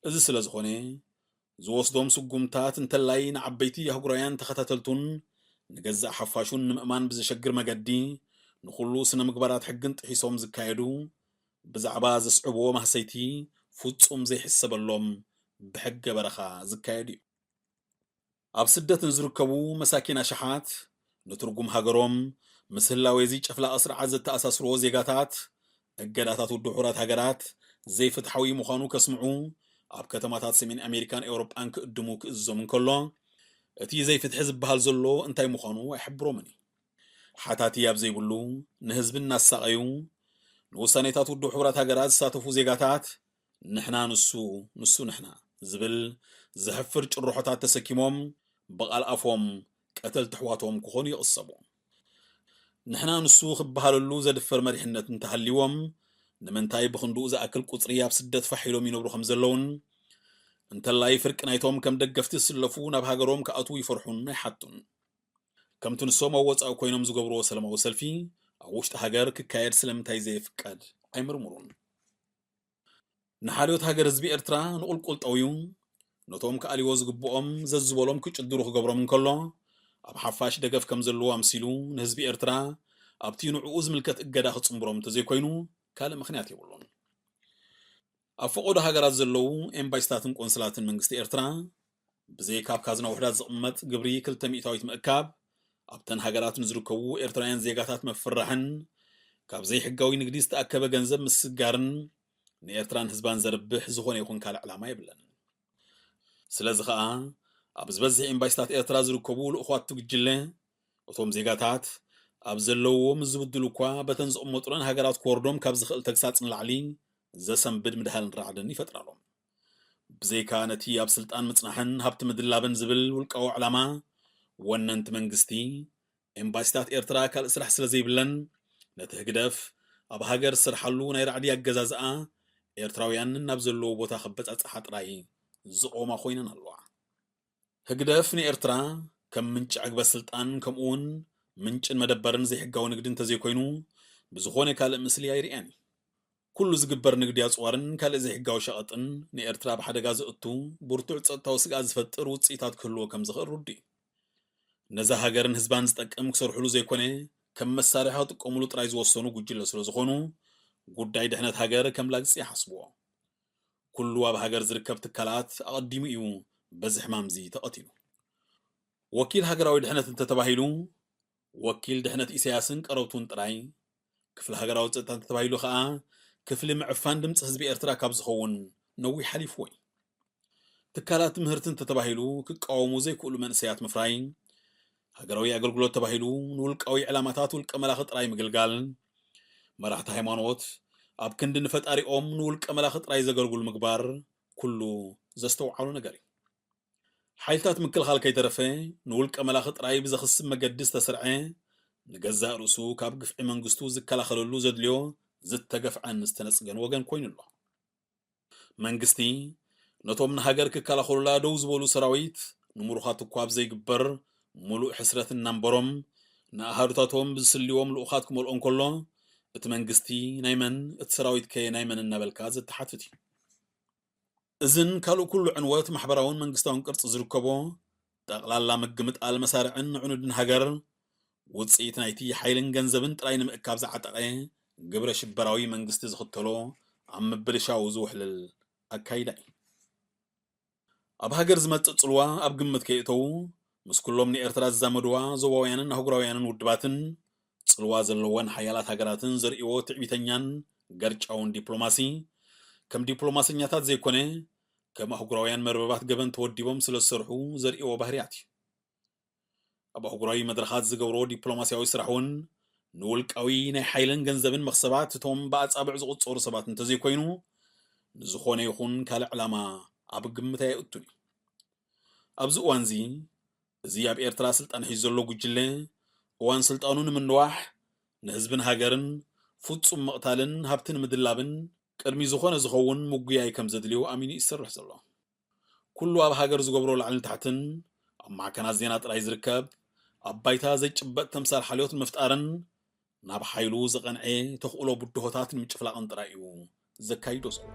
እዚ ስለ ዝኾነ ዝወስዶም ስጉምታት እንተላይ ንዓበይቲ ኣህጉራውያን ተኸታተልቱን ንገዛእ ሓፋሹን ንምእማን ብዘሸግር መገዲ ንኹሉ ስነ ምግባራት ሕግን ጥሒሶም ዝካየዱ ብዛዕባ ዘስዕብዎ ማህሰይቲ ፍጹም ዘይሕሰበሎም ብሕገ በረኻ ዝካየድ እዩ። ኣብ ስደት ንዝርከቡ መሳኪን ኣሽሓት ንትርጉም ሃገሮም ምስ ህላዌ እዚ ጨፍላቒ ስርዓት ዘተኣሳስርዎ ዜጋታት እገዳታት ውድብ ሕቡራት ሃገራት ዘይፍትሓዊ ምዃኑ ከስምዑ ኣብ ከተማታት ሰሜን ኣሜሪካን ኤውሮጳን ክእድሙ ክእዝዞም እንከሎ እቲ ዘይፍትሒ ዝበሃል ዘሎ እንታይ ምዃኑ ኣይሕብሮምን እዩ። ሓታቲ ኣብ ዘይብሉ ንህዝቢ እናሳቐዩ ንውሳኔታት ውድብ ሕቡራት ሃገራት ዝሳተፉ ዜጋታት ንሕና ንሱ ንሱ ንሕና ዝብል ዘሕፍር ጭርሖታት ተሰኪሞም ብቓል ኣፎም ቀተልቲ ኣሕዋቶም ክኾኑ ይቕሰቡ። ንሕና ንሱ ክበሃለሉ ዘድፍር መሪሕነት እንተሃልይዎም ንምንታይ ብኽንድኡ ዝኣክል ቁጽሪ ኣብ ስደት ፋሕ ኢሎም ይነብሩ ከም ዘለውን እንተላይ ፍርቂ ናይቶም ከም ደገፍቲ ዝስለፉ ናብ ሃገሮም ክኣትዉ ይፈርሑን ኣይሓቱን። ከምቲ ንሶም ኣብ ወጻኢ ኮይኖም ዝገብርዎ ሰላማዊ ሰልፊ ኣብ ውሽጢ ሃገር ክካየድ ስለምንታይ ዘየፍቀድ ኣይምርምሩን። ንሓልዮት ሃገር ህዝቢ ኤርትራ ንቑልቁል ጠውዩ ነቶም ክኣልይዎ ዝግብኦም ዘዝበሎም ክጭድሩ ክገብሮም እንከሎ ኣብ ሓፋሽ ደገፍ ከም ዘለዎ ኣምሲሉ ንህዝቢ ኤርትራ ኣብቲ ንዕኡ ዝምልከት እገዳ ክጽንብሮም እንተዘይኮይኑ ካልእ ምኽንያት የብሉን። ኣብ ፈቐዶ ሃገራት ዘለዉ ኤምባሲታትን ቆንስላትን መንግስቲ ኤርትራ ብዘይ ካብ ካዝና ውሕዳት ዝቕመጥ ግብሪ ክልተ ሚእታዊት ምእካብ ኣብተን ሃገራት ንዝርከቡ ኤርትራውያን ዜጋታት ምፍርራሕን ካብ ዘይሕጋዊ ንግዲ ዝተኣከበ ገንዘብ ምስጋርን ንኤርትራን ህዝባን ዘርብሕ ዝኾነ ይኹን ካልእ ዕላማ የብለንን። ስለዚ ኸኣ ኣብ ዝበዝሕ ኤምባሲታት ኤርትራ ዝርከቡ ልእኹዋት እቲ ጉጅለ እቶም ዜጋታት ኣብ ዘለውዎ ምስ ዝብድሉ እኳ በተን ዝቕመጡለን ሃገራት ክወርዶም ካብ ዝኽእል ተግሳጽ ንላዕሊ ዘሰንብድ ምድሃልን ራዕድን ይፈጥራሎም። ብዘይካ ነቲ ኣብ ስልጣን ምጽናሕን ሃብቲ ምድላብን ዝብል ውልቃዊ ዕላማ ወነንቲ መንግስቲ ኤምባሲታት ኤርትራ ካልእ ስራሕ ስለ ዘይብለን ነቲ ህግደፍ ኣብ ሃገር ዝሰርሓሉ ናይ ራዕዲ ኣገዛዝኣ ኤርትራውያን ናብ ዘለዎ ቦታ ከበጻጽሓ ጥራይ ዝቖማ ኮይነን ኣለዋ። ህግደፍ ንኤርትራ ከም ምንጪ ዕግበት ስልጣን፣ ከምኡውን ምንጭን መደበርን ዘይሕጋዊ ንግዲ እንተዘይኮይኑ፣ ብዝኾነ ካልእ ምስሊ ኣይርእያን እዩ። ኩሉ ዝግበር ንግዲ ኣጽዋርን ካልእ ዘይሕጋዊ ሸቐጥን ንኤርትራ ኣብ ሓደጋ ዘእቱ፣ ብርቱዕ ጸጥታዊ ስግኣት ዝፈጥር ውጽኢታት ክህልዎ ከም ዝኽእል ርዱእ እዩ። ነዛ ሃገርን ህዝባን ዝጠቅም ክሰርሕሉ ዘይኮነ፣ ከም መሳርሒ ክጥቀምሉ ጥራይ ዝወሰኑ ጉጅለ ስለ ዝኾኑ፣ ጉዳይ ድሕነት ሃገር ከም ላግጺ ይሓስብዎ። ኩሉ ኣብ ሃገር ዝርከብ ትካላት ኣቐዲሙ እዩ በዚ ሕማምዚ ተቐቲሉ። ወኪል ሃገራዊ ድሕነት እንተተባሂሉ፣ ወኪል ድሕነት ኢሳያስን ቀረብቱን ጥራይ፣ ክፍሊ ሃገራዊ ጸጥታ እንተተባሂሉ ከኣ፣ ክፍሊ ምዕፋን ድምጺ ህዝቢ ኤርትራ ካብ ዝኸውን ነዊሕ ሓሊፍዎ እዩ። ትካላት ትምህርቲ እንተተባሂሉ፣ ክቃወሙ ዘይክእሉ መንእሰያት ምፍራይ፣ ሃገራዊ ኣገልግሎት ተባሂሉ፣ ንውልቃዊ ዕላማታት ውልቀ መላኺ ጥራይ ምግልጋል፣ መራሕቲ ሃይማኖት፣ ኣብ ክንዲ ንፈጣሪኦም ንውልቀ መላኺ ጥራይ ዘገልግሉ ምግባር፣ ኩሉ ዘስተውዓሎ ነገር እዩ። ሓይልታት ምክልኻል ከይተረፈ፣ ንውልቀ መላኺ ጥራይ ብዘኽስብ መገዲ ዝተሰርዐ፣ ንገዛእ ርእሱ ካብ ግፍዒ መንግስቱ ዝከላኸለሉ ዘድልዮ ዝተገፍዐን ዝተነጽገን ወገን ኮይኑ ኣሎ። መንግስቲ፣ ነቶም ንሃገር ክከላኸሉላ ደው ዝበሉ ሰራዊት፣ ንምሩኻት እኳ ኣብ ዘይግበር፣ ምሉእ ሕስረት እናንበሮም፣ ንኣሃዱታቶም ብዝስልዎም ልኡኻት ክመልኦ እንከሎ፣ እቲ መንግስቲ ናይ መን፣ እቲ ሰራዊት ከ ናይ መን እናበልካ ዘተሓትት እዩ። እዝን ካልእ ኩሉ ዕንወት ማሕበራውን መንግስታውን ቅርጺ ዝርከቦ፣ ጠቕላላ ምግምጣል መሳርዕን ዕኑድን ሃገር፣ ውጽኢት ናይቲ ሓይልን ገንዘብን ጥራይ ንምእካብ ዝዓጠቐ ግብረ ሽበራዊ መንግስቲ ዝኽተሎ ኣብ ምብልሻው ዝውሕልል ኣካይዳ እዩ። ኣብ ሃገር ዝመጽእ ጽልዋ ኣብ ግምት ከየእተዉ፣ ምስ ኩሎም ንኤርትራ ዝዛመድዋ ዞባውያንን ኣህጉራውያንን ውድባትን ጽልዋ ዘለወን ሓያላት ሃገራትን ዘርእይዎ ትዕቢተኛን ገርጫውን ዲፕሎማሲ፣ ከም ዲፕሎማሰኛታት ዘይኮነ፣ ከም ኣህጉራውያን መርበባት ገበን ተወዲቦም ስለ ዝሰርሑ ዘርእይዎ ባህርያት እዩ። ኣብ ኣህጉራዊ መድረኻት ዝገብሮ ዲፕሎማስያዊ ስራሕ እውን ንውልቃዊ ናይ ሓይልን ገንዘብን መኽሰባት እቶም ብኣጻብዕ ዝቑጸሩ ሰባት እንተዘይኮይኑ፣ ንዝኾነ ይኹን ካልእ ዕላማ ኣብ ግምት ኣየእቱን እዩ። ኣብዚ እዋንዚ፣ እዚ ኣብ ኤርትራ ስልጣን ሒዙ ዘሎ ጉጅለ፣ እዋን ስልጣኑ ንምንዋሕ፣ ንህዝብን ሃገርን ፍጹም ምቕታልን ሃብቲ ንምድላብን ቅድሚ ዝኾነ ዝኸውን ምጉያይ ከም ዘድልዮ ኣሚኑ እዩ ዝሰርሕ ዘሎ። ኩሉ ኣብ ሃገር ዝገብሮ ላዕልን ታሕትን፣ ኣብ ማዕከናት ዜና ጥራይ ዝርከብ፣ ኣብ ባይታ ዘይጭበጥ ተምሳል ሓልዮት ንምፍጣርን ናብ ሓይሉ ዝቐንዐ ተኽእሎ ብድሆታት ንምጭፍላቕን ጥራይ እዩ ዘካይዶ ዘሎ።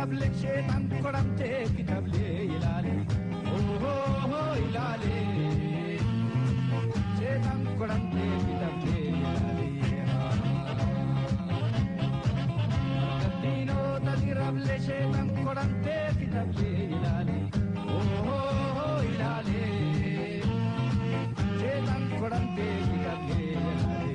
ብልክ ሸይጣን ኮራምቴ ክተብሌ ይላል። ኦሆሆ ይላል። ሸይጣን ኮራምቴ ክተብሌ ይላል። ከዲኖ ተዚራ ብለ ሸይጣን ኮራምቴ ክተብሌ ይላል። ኦሆሆ ይላል። ሸይጣን ኮራምቴ ክተብሌ ይላል።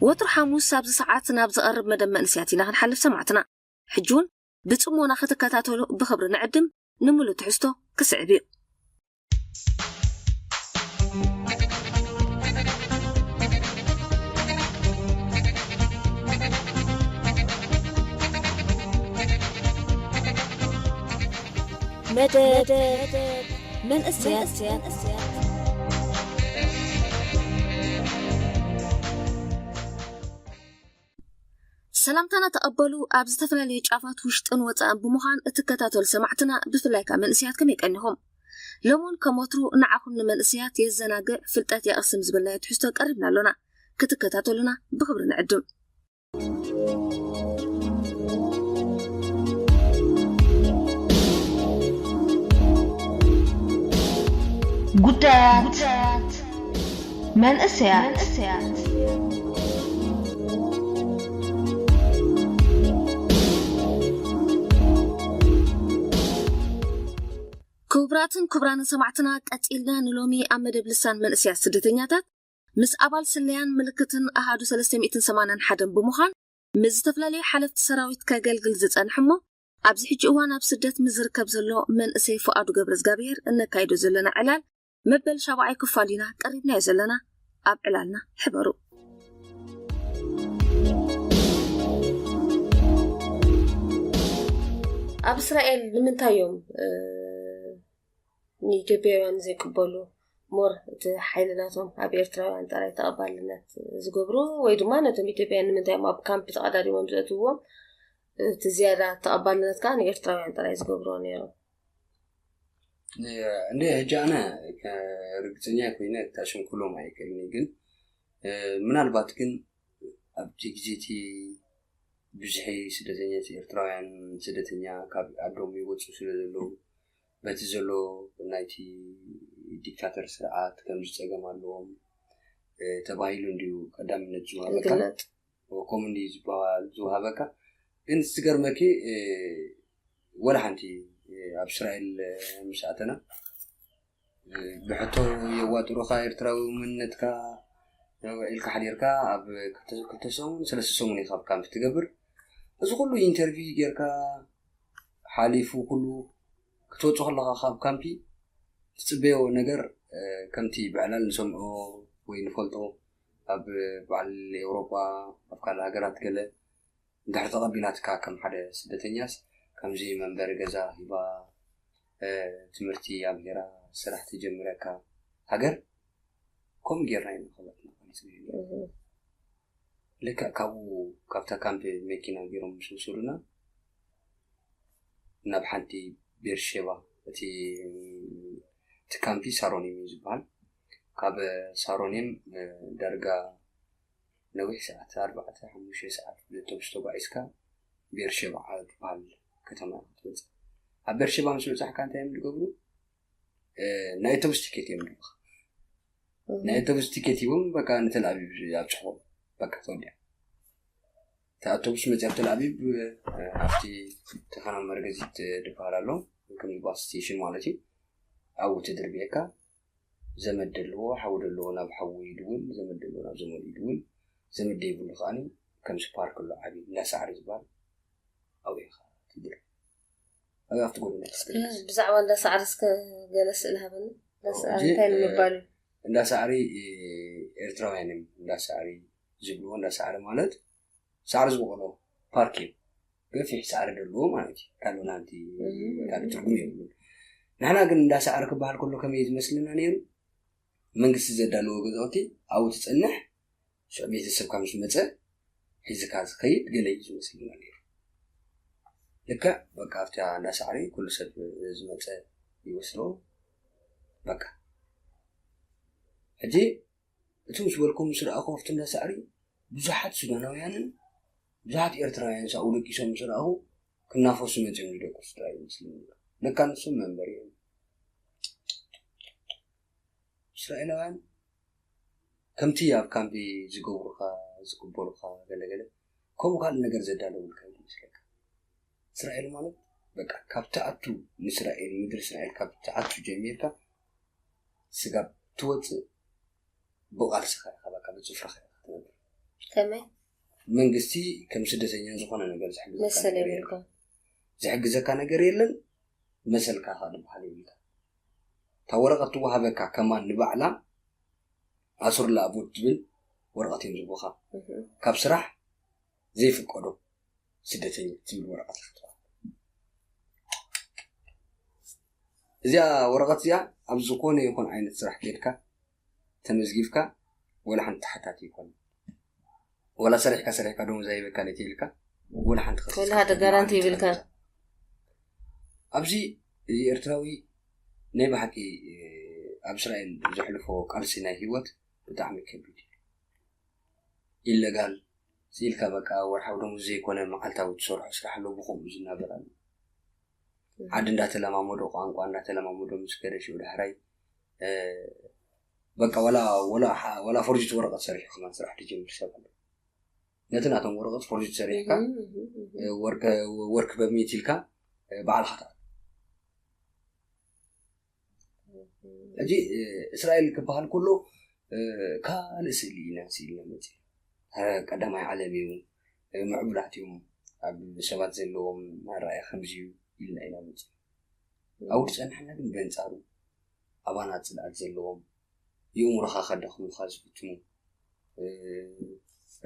ወትሩ ሓሙስ ኣብዚ ሰዓት ናብ ዝቐርብ መደብ መንእስያት ኢና ክንሓልፍ ሰማዕትና። ሕጂ እውን ብጽሞና ክትከታተሉ ብኽብሪ ንዕድም። ንምሉእ ትሕዝቶ ክስዕብ እዩ። መደብ መንእሰያት። ሰላምታና ተቐበሉ። ኣብ ዝተፈላለዩ ጫፋት ውሽጥን ወፃእን ብምዃን እትከታተሉ ሰማዕትና፣ ብፍላይ ከዓ መንእሰያት፣ ከመይ ቀኒኹም? ሎሙን ከም ወትሩ ንዓኹም ንመንእሰያት የዘናግዕ፣ ፍልጠት የቕስም ዝበልናዮ ትሕዝቶ ቀሪብና ኣሎና። ክትከታተሉና ብኽብሪ ንዕድም። ጉዳያት መንእሰያት። ክቡራትን ክቡራንን ሰማዕትና፣ ቀጺልና ንሎሚ ኣብ መደብ ልሳን መንእሰያት ስደተኛታት ምስ ኣባል ስለያን ምልክትን ኣሃዱ ሰለስተ ሚእትን ሰማንያን ሓደን ብምዃን ምስ ዝተፈላለዩ ሓለፍቲ ሰራዊት ከገልግል ዝጸንሐ እሞ ኣብዚ ሕጂ እዋን ኣብ ስደት ምስ ዝርከብ ዘሎ መንእሰይ ፍቓዱ ገብረ እግዚኣብሔር እነካይዶ ዘለና ዕላል መበል ሻብዓይ ክፋል ኢና ቀሪብናዮ ዘለና። ኣብ ዕላልና ሕበሩ። ኣብ እስራኤል ንምንታይ እዮም፣ እ፣ ንኢትዮጵያውያን ዘይቅበሉ? ሞር እቲ ሓይሊ ናቶም ኣብ ኤርትራውያን ጥራይ ተቐባልነት ዝገብሩ፣ ወይ ድማ ነቶም ኢትዮጵያውያን ንምንታይ እዮም ኣብ ካምፕ ተቐዳዲሞም ዘእትውዎም? እቲ ዝያዳ ተቐባልነት ከዓ ንኤርትራውያን ጥራይ ዝገብርዎ ነይሮም። እንደ ሕጂ ኣነ ርግፀኛ ኮይነ ክታሽንኩሎም ኣይክእልኒ፣ ግን ምናልባት ግን ኣብቲ ግዜ እቲ ብዝሒ ስደተኛት ኤርትራውያን ስደተኛ ካብ ዓዶም ይወፁ ስለ ዘለዉ በቲ ዘሎ ናይቲ ዲክታተር ስርዓት ከም ዝፀገም ኣለዎም ተባሂሉ እንዲዩ ቀዳምነት ዝወሃበካ። ከምኡ እንዲዩ ዝበሃል ዝወሃበካ። ግን ዝገርመኪ ወላ ሓንቲ ኣብ እስራኤል ምስ ኣተና ብሕቶ የዋጥሩኻ ኤርትራዊ መንነትካ ኢልካ ሓዲርካ ኣብ ክልተ ሰሙን ሰለስተ ሰሙን ኢኻ ኣብ ካምፕ ትገብር። እዚ ኩሉ ኢንተርቪው ጌርካ ሓሊፉ ኩሉ ክትወፁ ከለኻ ካብ ካምፒ ትፅበዮ ነገር ከምቲ ብዕላል ንሰምዖ ወይ ንፈልጦ ኣብ በዓል ኤውሮጳ ኣብ ካልእ ሃገራት ገለ እንድሕር ተቐቢላትካ ከም ሓደ ስደተኛስ ከምዚ መንበሪ ገዛ ሂባ ትምህርቲ ኣብሂራ ስራሕ ትጀምረካ ሃገር ከምኡ ጌርና ኢና ኸበትና ማለት እዩ። ልክዕ ካብኡ ካብታ ካምፕ መኪና ገይሮም ምስ ወሰዱና ናብ ሓንቲ ቤርሼባ እቲ እቲ ካምፒ ሳሮኒም እዩ ዝበሃል። ካብ ሳሮኒም ዳርጋ ነዊሕ ሰዓት ኣርባዕተ ሓሙሽተ ሰዓት ብተብስ ተጓዒዝካ ቤርሼባ ዝበሃል ከተማ ክትበፅእ። ኣብ ቤርሼባ ምስ በፃሕካ እንታይ እዮም ዝገብሩ? ናይ ኣውቶቡስ ቲኬት እዮም ዝህቡኻ። ናይ ኣውቶቡስ ቲኬት ሂቦም በቃ ንተልኣቪቭ ኣብፅሕዎም። በቃ ተወዲኣ። እቲ ኣውቶቡስ መፅያ ኣብ ተልኣቪቭ ኣብቲ ተፈና መርገዚት ዝበሃል ኣሎ ከምዚ ባስ ስቴሽን ማለት እዩ። ኣብኡ ተድርብየካ። ዘመድ ደለዎ ሓዊ ደለዎ ናብ ሓዊ ይድውል፣ ዘመድ ደለዎ ናብ ዘመዱ ይድውል። ዘመድ ደይብሉ ከዓኒ ከምዚ ፓርክ ኣሎ ዓብዪ እንዳ ሳዕሪ ዝበሃል ኣብኡ ኢኻ ትድርብ። ኣብኡ ኣብቲ ጎደና ኢኻ ትድርብ። ብዛዕባ እንዳ ሳዕሪ እስከ ገለ ስእሊ ሃበኒ። እንዳ ሳዕሪ እንታይ ንምባል እዩ? እንዳ ሳዕሪ ኤርትራውያን እዮም እንዳ ሳዕሪ ዝብልዎ። እንዳ ሳዕሪ ማለት ሳዕሪ ዝበቆሎ ፓርክ እዩ። ገፊሕ ሳዕሪ ዘለዎ ማለት እዩ። ካልእ ናንቲ ካልእ ትርጉም የብሉን። ንሕና ግን እንዳ ሳዕሪ ክበሃል ከሎ ከመይ ዝመስልና ነይሩ? መንግስቲ ዘዳለዎ ገዛውቲ ኣብኡ ትጸንሕ ሽዑ ቤተሰብካ ምስ መጸ ሒዝካ ዝኸይድ ገለ እዩ ዝመስልና ነይሩ። ልክዕ በቃ ኣብቲ እንዳ ሳዕሪ ኩሉ ሰብ ዝመጸ ይወስዶ። በቃ ሕጂ እቲ ምስ በልኩም ምስ ረኣኹ ኣብቲ እንዳ ሳዕሪ ብዙሓት ሱዳናውያንን ብዙሓት ኤርትራውያን ሳኡ ደቂሶም ምስ ረኣኹ ክናፈሱ መፅዮም ዝደቅሱ ጥራይ ይመስልኒ። ለካ ንሶም መንበሪ እዮም። እስራኤላውያን ከምቲ ኣብ ካምፒ ዝገብሩኻ ዝቅበሉኻ ገለገለ ከምኡ ካልእ ነገር ዘዳለውልካ ይመስለካ። እስራኤል ማለት በቃ ካብ ትኣቱ ንእስራኤል ምድሪ እስራኤል ካብ ትኣቱ ጀሚርካ ስጋብ ትወፅእ ብቃልስኻ ኢኻ በቃ ብፅፍርኻ ኢኻ ትነብር። ከመይ መንግስቲ ከም ስደተኛ ዝኾነ ነገር ዝሕግዘካ መሰል ነገር የብልካ የለን። ዝሕግዘካ ነገር የለን። መሰልካ ካ ዝበሃል የብልካ። እታ ወረቐት ትወሃበካ ከማን ንባዕላ ኣሱርላ ኣቡድ ትብል ወረቐት እዮም ዝህቡኻ። ካብ ስራሕ ዘይፍቀዶ ስደተኛ ትብል ወረቐት ኢኻ ትረኽባ። እዚኣ ወረቐት እዚኣ ኣብ ዝኾነ ይኹን ዓይነት ስራሕ ከይድካ ተመዝጊብካ ወላ ሓንቲ ተሓታቲ ይኮን። ወላ ሰሪሕካ ሰሪሕካ ደሞዝ ኣይበካ ለይቲ ኢልካ ወላ ሓንቲ ክስ ወላ ሓደ ጋራንቲ ይብልካ። ኣብዚ እዚ ኤርትራዊ ናይ ብሓቂ ኣብ እስራኤል ዘሕልፎ ቃልሲ ናይ ህይወት ብጣዕሚ ከቢድ እዩ። ኢለጋል ስኢልካ በቃ ወርሓዊ ደሞዝ ዘይኮነ መዓልታዊ ትሰርሖ ስራሕ ኣሎ ብኸምኡ ዝናበር ኣሎ። ዓዲ እንዳተለማመዶ ቋንቋ እንዳተለማመዶ ምስ ከደ ሽዑ ዳሕራይ በቃ ወላ ወላ ወላ ፎርጅት ወረቐት ሰሪሑ ከማን ስራሕ ትጀምር ሰብ ኣሎ። ነቲ ናቶም ወረቐት ፎርጅት ሰሪሕካ ወርክ በርሚት ኢልካ ባዕልካ ትኣቱ። ሕጂ እስራኤል ክበሃል ከሎ ካልእ ስእሊ ኢና ስኢልና መፂ ቀዳማይ ዓለም እዩ። ምዕቡላት እዮም ኣብ ሰባት ዘለዎም ኣረኣያ ከምዚ እዩ ኢልና ኢና መፂ። ኣብኡ ዝፀናሕና ግን በንፃሩ ኣባና ፅልኣት ዘለዎም የእምሮኻ ከዳኽሙኻ ዝፍትኑ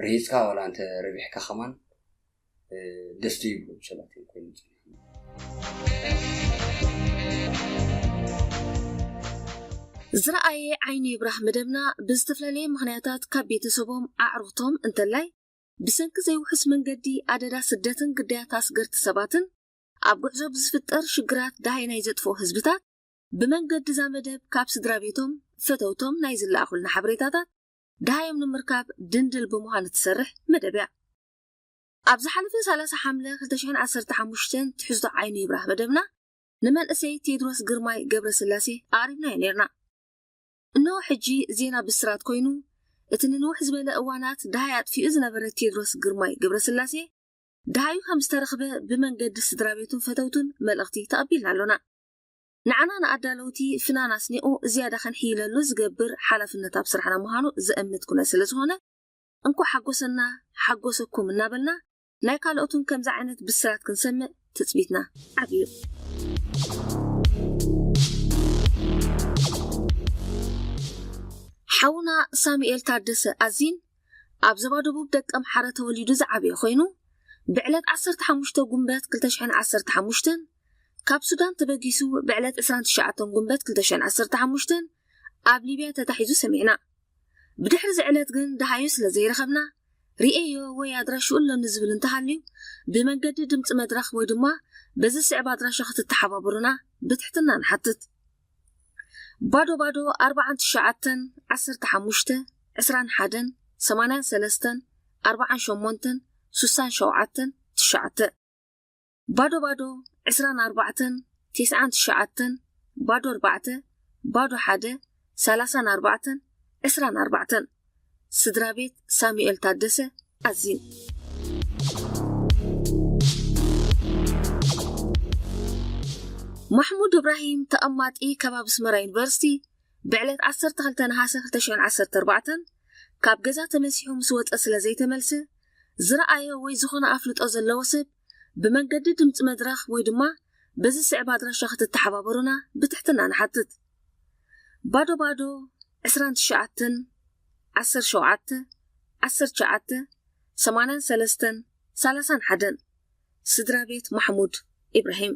ርሂፅካ ዋላ እንተ ረቢሕካ ከማን ደስ ዘይብሎም ሰባት እዮም ኮይኖም ፀኒሖም። ዝረኣየ ዓይኒ ይብራህ መደብና ብዝተፈላለየ ምኽንያታት ካብ ቤተሰቦም ኣዕሩኽቶም እንተላይ ብሰንኪ ዘይውሑስ መንገዲ ኣደዳ ስደትን ግዳያት ኣስገርቲ ሰባትን ኣብ ጉዕዞ ብዝፍጠር ሽግራት ደሃይ ናይ ዘጥፍኡ ህዝብታት፣ ብመንገዲ እዛ መደብ ካብ ስድራ ቤቶም፣ ፈተውቶም ናይ ዝለኣኹልና ሓበሬታታት ደሃዮም ንምርካብ ድንድል ብምዃን እትሰርሕ መደብ እያ። ኣብ ዝሓለፈ ሰላሳ ሓምለ ክልተ ሽሕን ዓሰርተ ሓሙሽተን ትሕዝቶ ዓይኑ ይብራህ መደብና፣ ንመንእሰይ ቴድሮስ ግርማይ ገብረስላሴ ኣቕሪብናዮ ነይርና። እነሆ ሕጂ ዜና ብስራት ኮይኑ፣ እቲ ንንውሕ ዝበለ እዋናት ደሃይ ኣጥፊኡ ዝነበረ ቴድሮስ ግርማይ ገብረስላሴ፣ ደሃዩ ከም ዝተረኽበ ብመንገዲ ስድራ ቤቱን ፈተውቱን መልእኽቲ ተቐቢልና ኣሎና። ንዓና ንኣዳለውቲ ፍናን ኣስኒቑ ዝያዳ ከንሕይለሉ ዝገብር ሓላፍነት ኣብ ስራሕና ምዃኑ ዘእምት ኩነ ስለ ዝኾነ፣ እንኳዕ ሓጎሰና ሓጎሰኩም እናበልና፣ ናይ ካልኦትን ከምዚ ዓይነት ብስራት ክንሰምዕ ትጽቢትና ዓብዩ። ሓውና ሳሙኤል ታደሰ ኣዚን ኣብ ዞባ ደቡብ ደቀ ኣምሓረ ተወሊዱ ዝዓበየ ኮይኑ፣ ብዕለት ዓሰርተ ሓሙሽተ ጉንበት ክልተ ሽሕን ዓሰርተ ሓሙሽተን ካብ ሱዳን ተበጊሱ፣ ብዕለት ዕስራን ትሽዓተን ጉንበት ክልተ ሽሕን ዓሰርተ ሓሙሽተን ኣብ ሊብያ ተታሒዙ ሰሚዕና። ብድሕሪ እዚ ዕለት ግን ደሃዩ ስለ ዘይረኸብና፣ ርእየዮ ወይ ኣድራሽኡ ኣሎኒ ዝብል እንተሃልዩ፣ ብመንገዲ ድምፂ መድረኽ ወይ ድማ በዚ ዝስዕብ ኣድራሻ ክትተሓባበሩና ብትሕትና ንሓትት። ባዶ ባዶ ኣርባዓን ትሽዓተን ዓሰርተ ሓሙሽተ ዕስራን ሓደን ሰማንያን ሰለስተን ኣርባዓን ሸሞንተን ሱሳን ሸውዓተን ትሽዓተ። ባዶ ባዶ ዕስራን ኣርባዕተን ተስዓን ትሽዓተን ባዶ ኣርባዕተ ባዶ ሓደ ሰላሳን ኣርባዕተን ዕስራን ኣርባዕተን። ስድራ ቤት ሳሙኤል ታደሰ ኣዚን። ማሕሙድ እብራሂም ተቐማጢ ከባቢ ኣስመራ ዩኒቨርሲቲ ብዕለት ዓሰርተ ክልተ ነሓሰ ክልተ ሽሕን ዓሰርተ ኣርባዕተን ካብ ገዛ ተመሲሑ ምስ ወጸ ስለ ዘይተመልሰ፣ ዝረኣዮ ወይ ዝኾነ ኣፍልጦ ዘለዎ ሰብ ብመንገዲ ድምፂ መድረኽ ወይ ድማ በዚ ስዕብ ኣድራሻ ክትተሓባበሩና ብትሕትና ንሓትት። ባዶ ባዶ ዕስራን ትሽዓተን ዓሰርተ ሸውዓተ ዓሰርተ ትሽዓተ ሰማንያን ሰለስተን ሰላሳን ሓደን። ስድራ ቤት ማሕሙድ ኢብራሂም።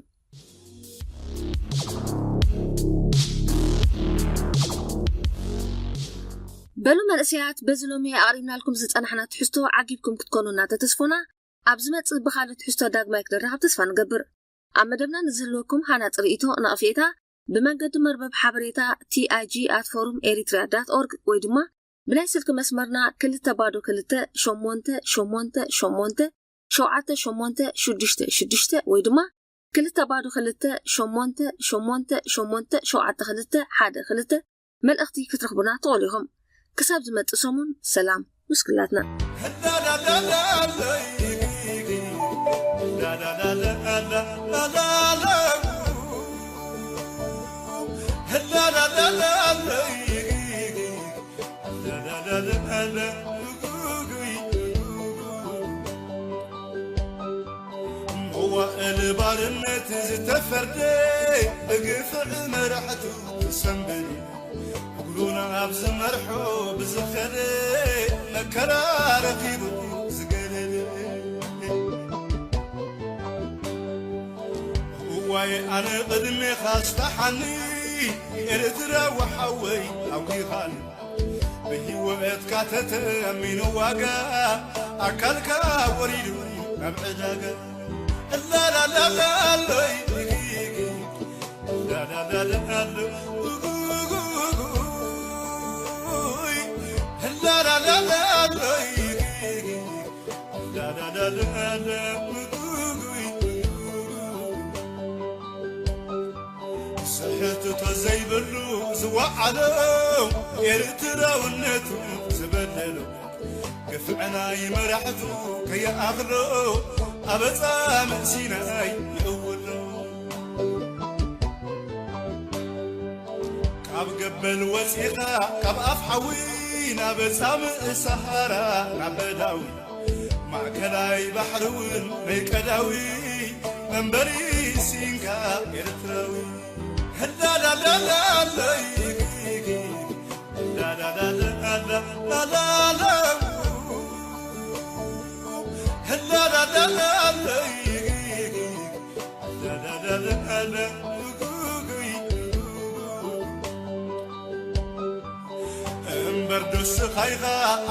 በሉ መንእሰያት፣ በዚ ሎሚ ኣቕሪብናልኩም ዝጸናሕና ትሕዝቶ ዓጊብኩም ክትኮኑ እናተተስፎና፣ ኣብ ዝመጽእ ብኻልእ ትሕዝቶ ዳግማይ ክነራኸብ ተስፋ ንገብር። ኣብ መደብና ንዝህልወኩም ሃናጺ ርእይቶ ነቕፌታ ብመንገዲ መርበብ ሓበሬታ ቲ ኣይ ጂ ኣት ፎሩም ኤሪትሪያ ዳት ኦርግ ወይ ድማ ብናይ ስልኪ መስመርና ክልተ ባዶ ክልተ ሸሞንተ ሸሞንተ ሸሞንተ ሸውዓተ ሸሞንተ ሽዱሽተ ሽዱሽተ ወይ ድማ ክልተ ባዶ ክልተ ሸሞንተ ሸሞንተ ሸሞንተ ሸውዓተ ክልተ ሓደ ክልተ መልእኽቲ ክትረኽቡና ትኽእሉ ኢኹም። ክሳብ ዝመጽእ ሰሙን ሰላም ምስ ኩላትና። መዋእል ባርነት ዝተፈርደ ብግፍዕ መራሕቱ ዝሰንበደ፣ እግሩን ኣብ ዝመርሖ ብዝኸደ መከራ ረኺቡ ዝገደደ። እዋይ ኣነ ቅድሜኻ ስታሓኒ ኤርትራዊ ሓወይ ኣውጊኻኒ። ብህይወትካ ተተሚኑ ዋጋ ኣካልካ ወሪዱ ናብ ዕዳጋ። እላላላሎይ ላላላላሎይ ላላላላሎይ ስሕትቶ ዘይብሉ ዝወዓሎ ኤርትራውነቱ ዝበደሎ ግፍዕናይ መራሕቱ ከይኣኽሎ ኣበጻ ምእሲናይ ይእውሎ። ካብ ገበል ወፂኻ ካብ ኣፍ ሓዊ ናብ ጻምእ ሰሃራ ናብ በዳዊ ማእከላይ ባሕሪ እውን ናይ ቀዳዊ መንበሪ ሲንካ ኤርትራዊ። ህላላላላሎይ ላላላላላላላው ህላላላላሎይ ላላላላላ እምበር ዶስኻ ኢኻ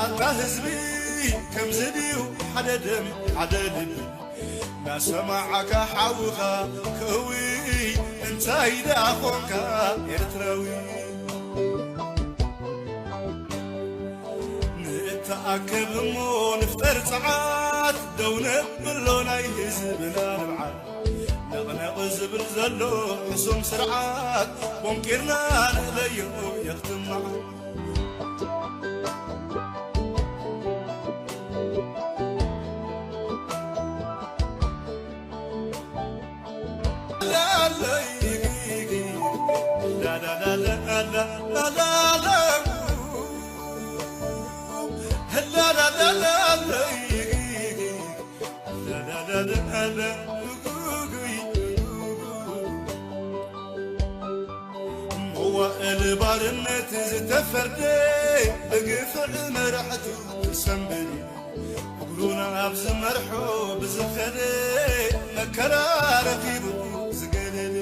ኣታ ህዝቢ ከምዚ ድዩ ሓደ ደም ሓደ ልቢ ናሰማዓካ ሓውኻ ክእዊ እንታይ ደኣ ኾንካ ኤርትራዊ ንእተኣከብ እሞ ንፍጠር ጸዓት ደው ነብሎ ናይ ህዝብና ንብዓት ነቕነቕ ዝብል ዘሎ ሕሱም ስርዓት ቦንቂርና ንእለዮ የኽትማዓት መዋእል ባርነት ዝተፈርደ ብግፍዕ መራሕቱ ዝሰንበደ እግሩን ኣብ ዝመርሖ ብዝኸደ መከራ ረኺቡ ዝገለለ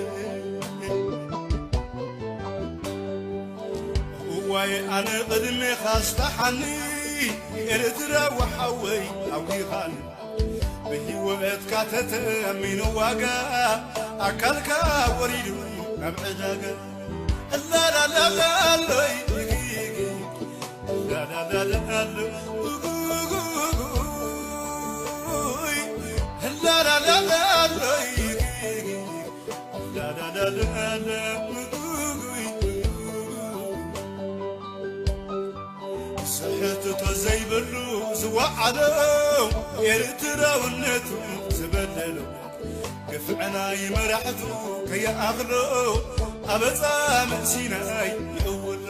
እዋይ ኣነ ቅድሜኻ ስታሓኒ ኤርትራ ወሓወይ ኣውጊኻኒ ብህይወትካ ተተሚኑ ዋጋ ኣካልካ ወሪዱ ናብ ዕዳጋ እላላላላሎይ ላላላላሎ ላላላላሎይ ላላላላሎ ስሕትቶ ዘይብሉ ዝወዓሎ ኤርትራውነቱ ዝበደሎ ግፍዕናይ መራሕቱ ከየኣኽሎ ኣበጻ ምእሲናይ ይእውሎ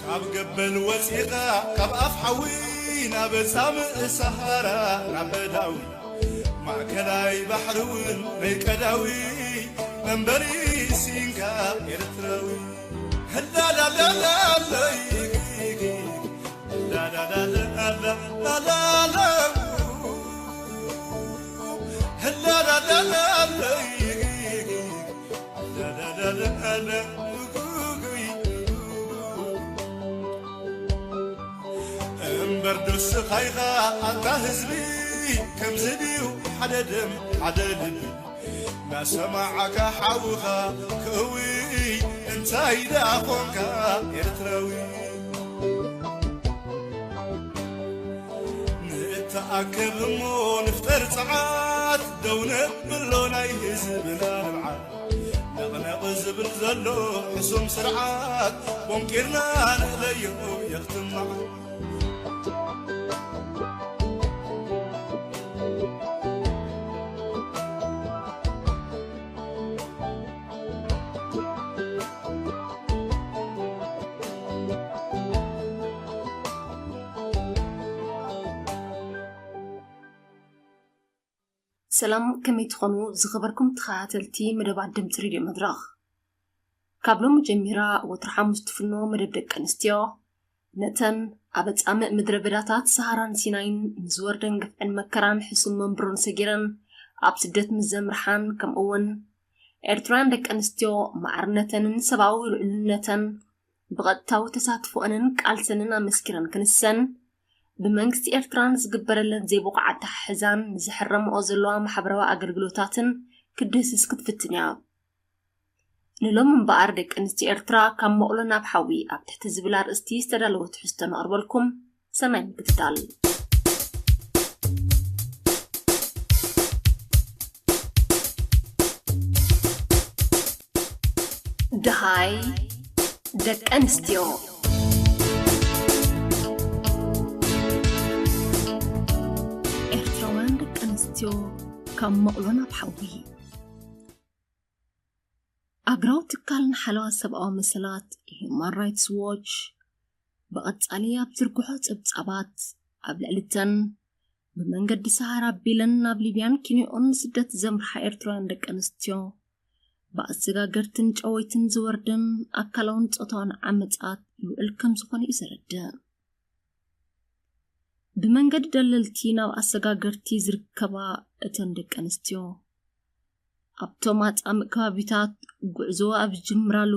ካብ ገበል ወፂኻ ካብ ኣፍ ሓዊ ናብ ጻምእ ሰሃራ ናብ በዳዊ ማእከላይ ባሕሪ እውን ናይ ቀዳዊ መንበሪ ሲንካ ኤርትራዊ ህላላላላሎይ ላላላላላላሎ ህላላላላሎይ ላላላላላ እምበር ዶስኻይኻ ኣታ ህዝቢ ከምዚ ድዩ ሓደ ደም ሓደ ልቢ ናሰማዓካ ሓውኻ ክእዊ እንታይ ደኣ ኾንካ ኤርትራዊ ንእተኣከብ እሞ ንፍጠር ጸዓት ደው ነብሎ ናይ ህዝብና ንብዓት ነቕነቕ ዝብል ዘሎ ሕሱም ስርዓት ቦንቂርና ንእለዮ የኽትማዓት ሰላም ከመይ ትኾኑ ዝኸበርኩም ተኸታተልቲ መደባት ድምፂ ሬድዮ መድረኽ። ካብ ሎሚ ጀሚራ ወትሪ ሓሙስ ትፍኖ መደብ ደቂ ኣንስትዮ ነተን ኣብ ኣጻምእ ምድረ በዳታት ሰሃራን ሲናይን ንዝወርደን ግፍዕን መከራን ሕሱም መንብሮን ሰጊረን ኣብ ስደት ምስ ዘምርሓን ከምኡ እውን ኤርትራውያን ደቂ ኣንስትዮ ማዕርነተንን ሰብኣዊ ልዕልነተን ብቐጥታዊ ተሳትፎኣንን ቃልሰንን ኣመስኪረን ክንሰን ብመንግስቲ ኤርትራን ዝግበረለን ዘይብቑዓት ኣተሓሕዛን ንዝሕረምኦ ዘለዋ ማሕበራዊ ኣገልግሎታትን ክትድህስስ ክትፍትን እያ። ንሎሚ እምበኣር ደቂ ኣንስትዮ ኤርትራ ካብ መቑሎ ናብ ሓዊ ኣብ ትሕቲ ዝብል ኣርእስቲ ዝተዳለወ ትሕዝቶ ነቕርበልኩም። ሰናይ ምክትታል። ደሃይ ደቂ ኣንስትዮ። ኤርትራውያን ደቂ ኣንስትዮ ካብ መቑሎ ናብ ሓዊ። ኣግራው ትካል ንሓለዋ ሰብኣዊ መሰላት ሂዩማን ራይትስ ዎች ብቐጻሊ ኣብ ዝርግሖ ጸብጻባት ኣብ ልዕሊ እተን ብመንገዲ ሰሃራ ኣቢለን ናብ ሊብያን ኬንያኦን ንስደት ዘምርሓ ኤርትራውያን ደቂ ኣንስትዮ ብኣሰጋገርትን ጨወይትን ዝወርደን ኣካላውን ጾታውን ዓመጻት ልዑል ከም ዝኾነ እዩ ዘረድእ። ብመንገዲ ደለልቲ ናብ ኣሰጋገርቲ ዝርከባ እተን ደቂ ኣንስትዮ ኣብቶም ኣጻምእ ከባቢታት ጉዕዞ ኣብ ዝጅምራሉ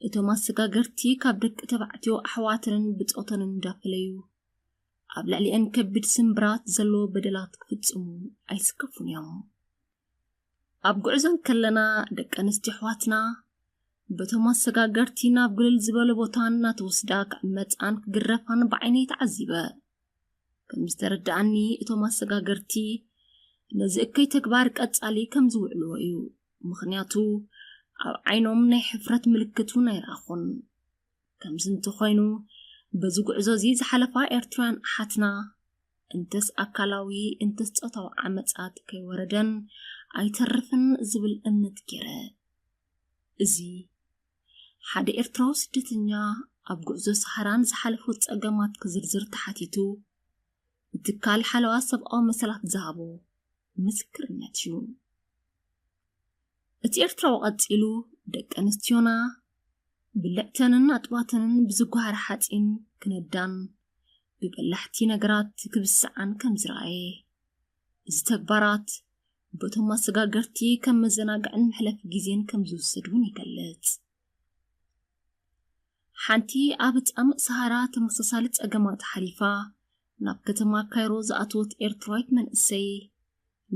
እቶም ኣሰጋገርቲ ካብ ደቂ ተባዕትዮ ኣሕዋተንን ብጾተንን እንዳፈለዩ ኣብ ልዕሊአን ከቢድ ስምብራት ዘለዎ በደላት ክፍጽሙ ኣይስከፉን እዮም። ኣብ ጉዕዞ ከለና ደቂ ኣንስትዮ ኣሕዋትና በቶም ኣሰጋገርቲ ናብ ግልል ዝበለ ቦታ እናተወስዳ ክዕመጻን ክግረፋን ብዓይነይ ተዓዚበ። ከም ዝተረዳኣኒ እቶም ኣሰጋገርቲ ነዚ እከይ ተግባር ቀጻሊ ከም ዝውዕልዎ እዩ። ምኽንያቱ ኣብ ዓይኖም ናይ ሕፍረት ምልክት እውን ኣይረኣኹን። ከምዚ እንተኾይኑ በዚ ጉዕዞ እዚ ዝሓለፋ ኤርትራውያን ኣሓትና እንተስ ኣካላዊ እንተስ ጾታዊ ዓመጻት ከይወረደን ኣይተርፍን ዝብል እምነት ገይረ። እዚ ሓደ ኤርትራዊ ስደተኛ ኣብ ጉዕዞ ሰሃራን ዝሓለፎ ጸገማት ክዝርዝር ተሓቲቱ ንትካል ሓለዋ ሰብኣዊ መሰላት ዝሃቦ ምስክርነት እዩ። እቲ ኤርትራዊ ቀጺሉ ደቂ ኣንስትዮና ብልዕተንን ኣጥባተንን ብዝጓሃር ሓጺን ክነዳን ብበላሕቲ ነገራት ክብስዓን ከም ዝረኣየ፣ እዚ ተግባራት በቶም ኣሰጋገርቲ ከም መዘናግዕን መሕለፊ ግዜን ከም ዝውሰድ እውን ይገልጽ። ሓንቲ ኣብ ጻምእ ሰሃራ ተመሳሳሊ ጸገማት ሓሊፋ ናብ ከተማ ካይሮ ዝኣተወት ኤርትራዊት መንእሰይ፣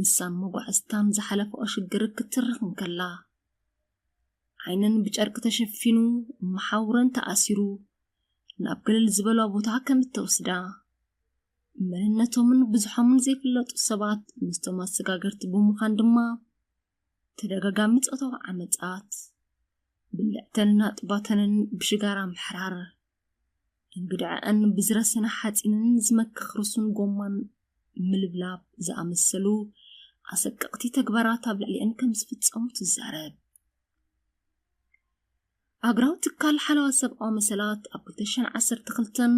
ንሳን መጓዕዝታን ዝሓለፈኦ ሽግር ክትትርኽ እንከላ፣ ዓይነን ብጨርቂ ተሸፊኑ፣ መሓውረን ተኣሲሩ ናብ ገለል ዝበላ ቦታ ከም እተወስዳ፣ መንነቶምን ብዝሖምን ዘይፍለጡ ሰባት ምስቶም ኣሰጋገርቲ ብምዃን ድማ ተደጋጋሚ ጾታዊ ዓመጻት፣ ብልዕተንን ኣጥባተንን ብሽጋራ ምሕራር፣ እንግድዐን ብዝረሰነ ሓጺንን ዝመክኽ ርሱን ጎማን ምልብላብ ዝኣመሰሉ ኣሰቀቕቲ ተግባራት ኣብ ልዕሊአን ከም ዝፍጸሙ ትዛረብ። ኣህጉራዊ ትካል ሓለዋ ሰብኣዊ መሰላት ኣብ ክልተ ሽሕን ዓሰርተ ክልተን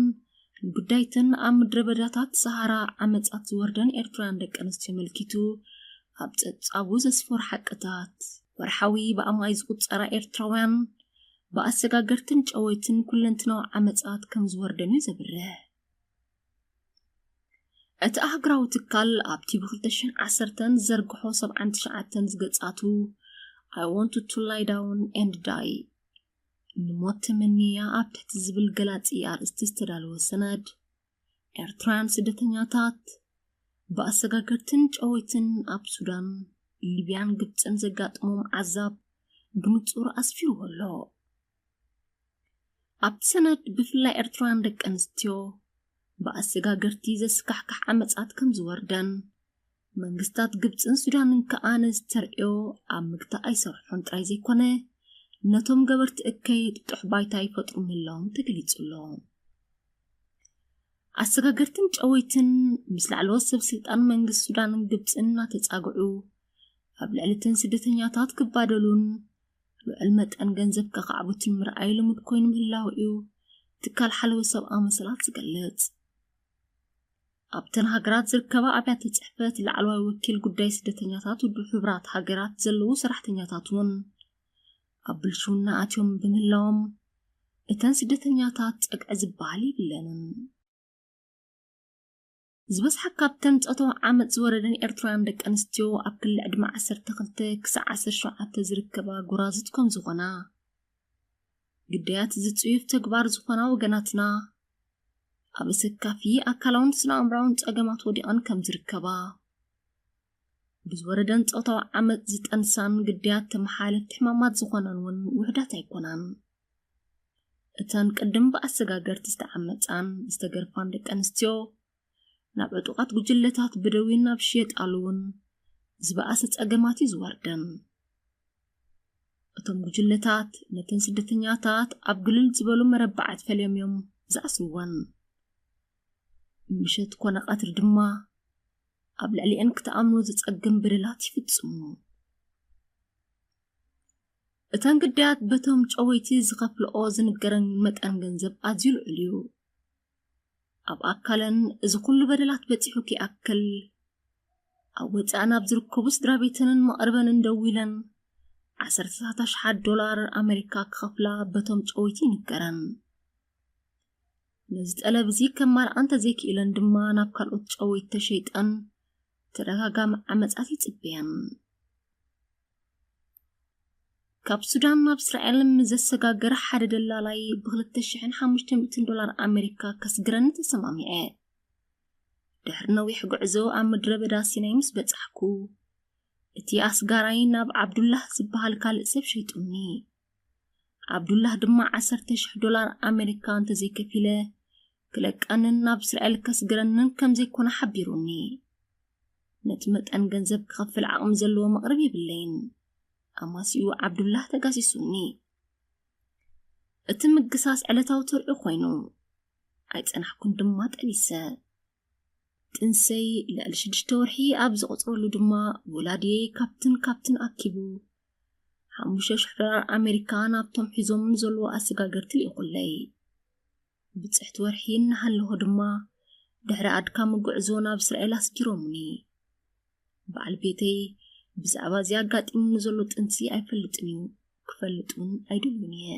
ንጉዳይተን ኣብ ምድረ በዳታት ሰሃራ ዓመጻት ዝወርደን ኤርትራውያን ደቂ ኣንስትዮ ኣመልኪቱ ኣብ ጸብጻቡ ዘስፈሩ ሓቅታት፣ ወርሓዊ ብኣማይ ዝቑጸራ ኤርትራውያን ብኣሰጋገርትን ጨወይትን ኩለንትናዊ ዓመጻት ከም ዝወርደን እዩ ዘብርህ። እቲ ኣህጉራዊ ትካል ኣብቲ ብ ክልተ ሽሕን ዓሰርተን ዝዘርግሖ ሰብዓን ትሽዓተን ዝገጻቱ I Want to Lie Down and Die ንሞት ተመንያ ኣብ ትሕቲ ዝብል ገላጺ ኣርእስቲ ዝተዳለወ ሰነድ፣ ኤርትራውያን ስደተኛታት ብኣሰጋገርትን ጨወይትን ኣብ ሱዳን፣ ሊብያን ግብጽን ዘጋጥሞም ዓዛብ ብንጹር ኣስፊርዎ ኣሎ። ኣብቲ ሰነድ ብፍላይ ኤርትራውያን ደቂ ኣንስትዮ ብኣሰጋገርቲ ዘስካሕክሕ ዓመጻት ከም ዝወርደን መንግስታት ግብጽን ሱዳንን ከኣ ነዚ ተርእዮ ኣብ ምግታእ ኣይሰርሑን ጥራይ ዘይኮነ ነቶም ገበርቲ እከይ ጥጡሕ ባይታ ይፈጥሩ ምህላዎም ተገሊጹ ኣሎ። ኣሰጋገርትን ጨወይትን ምስ ላዕለዎት ሰብ ስልጣን መንግስቲ ሱዳንን ግብጽን እናተጻግዑ ኣብ ልዕሊ እተን ስደተኛታት ክባደሉን ልዑል መጠን ገንዘብ ከኻዕቡትን ምርኣይ ልሙድ ኮይኑ ምህላው እዩ ትካል ሓለዊ ሰብኣዊ መሰላት ዝገልጽ። ኣብተን ሃገራት ዝርከባ ኣብያተ ጽሕፈት ላዕለዋይ ወኪል ጉዳይ ስደተኛታት ውድብ ሕቡራት ሃገራት ዘለዉ ሰራሕተኛታት እውን ኣብ ብልሽውና ኣትዮም ብምህላዎም እተን ስደተኛታት ጸግዒ ዝበሃል የብለንን። ዝበዝሓ ካብተን ጾታዊ ዓመጽ ዝወረደን ኤርትራውያን ደቂ ኣንስትዮ ኣብ ክሊ ዕድመ ዓሰርተ ክልተ ክሳዕ ዓሰርተ ሸውዓተ ዝርከባ ጎራዙት ከም ዝኾና፣ ግዳያት እዚ ጽዩፍ ተግባር ዝኾና ወገናትና ኣብ ኣሰካፊ ኣካላውን ስነ ኣእምራውን ጸገማት ወዲቐን ከም ዝርከባ፣ ብዝወረደን ጾታዊ ዓመጽ ዝጠንሳን ግዳያት ተመሓላለፍቲ ሕማማት ዝኾናን እውን ውሕዳት ኣይኮናን። እተን ቅድም ብኣሰጋገርቲ ዝተዓመጻን ዝተገርፋን ደቂ ኣንስትዮ ናብ ዕጡቓት ጉጅለታት ብደዊን ናብ ዝሽየጣሉ እውን ዝበኣሰ ጸገማት እዩ ዝወርደን። እቶም ጉጅለታት ነተን ስደተኛታት ኣብ ግልል ዝበሉ መረባዓት ፈልዮም እዮም ዝኣስርወን። ምሸት ኮነ ቀትሪ ድማ ኣብ ልዕሊአን ክትኣምኖ ዘጸግም በደላት ይፍጽሙ። እተን ግዳያት በቶም ጨወይቲ ዝኸፍልኦ ዝንገረን መጠን ገንዘብ ኣዝዩ ልዑል እዩ። ኣብ ኣካለን እዚ ኩሉ በደላት በጺሑ ክይኣክል፣ ኣብ ወጻኢ ናብ ዝርከቡ ስድራ ቤተንን መቐርበንን ደዊለን ዓሰርተታት ኣሽሓት ዶላር ኣመሪካ ክኸፍላ በቶም ጨወይቲ ይንገረን። ነዚ ጠለብ እዚ ከማልኣ እንተዘይክኢለን ድማ ናብ ካልኦት ጨወይቲ ተሸይጠን ተደጋጋሚ ዓመጻት ይጽበየን። ካብ ሱዳን ናብ እስራኤል ምስ ዘሰጋገረ ሓደ ደላላይ ብ ክልተ ሽሕን ሓሙሽተ ሚእትን ዶላር ኣሜሪካ ከስግረኒ ተሰማሚዐ። ድሕሪ ነዊሕ ጉዕዞ ኣብ ምድረ በዳ ሲናይ ምስ በጻሕኩ፣ እቲ ኣስጋራይ ናብ ዓብዱላህ ዝበሃል ካልእ ሰብ ሸይጡኒ። ዓብዱላህ ድማ ዓሰርተ ሽሕ ዶላር ኣሜሪካ እንተዘይከፊለ፣ ክለቀንን ናብ እስራኤል ከስግረንን ከም ዘይኮነ ሓቢሩኒ። ነቲ መጠን ገንዘብ ክኸፍል ዓቕሚ ዘለዎ መቕርብ የብለይን። ኣማሲኡ ዓብዱላህ ተጋሲሱኒ። እቲ ምግሳስ ዕለታዊ ተርኡ ኮይኑ፣ ኣይጸናሕኩን ድማ ጠቢሰ። ጥንሰይ ልዕሊ ሽዱሽተ ወርሒ ኣብ ዝቖጽረሉ ድማ፣ ወላድየይ ካብትን ካብትን ኣኪቡ ሓሙሽተ ሽሕ ዶላር ኣሜሪካ ናብቶም ሒዞምን ዘለዉ ኣሰጋገርቲ ልኢኹለይ። ብጽሕቲ ወርሒ እናሃለኹ ድማ፣ ድሕሪ ኣድካሚ ጉዕዞ ናብ እስራኤል ኣስጊሮምኒ። በዓል ቤተይ ብዛዕባ እዚ ኣጋጢሙኒ ዘሎ ጥንሲ ኣይፈልጥን እዩ፣ ክፈልጥ እውን ኣይደልን እየ።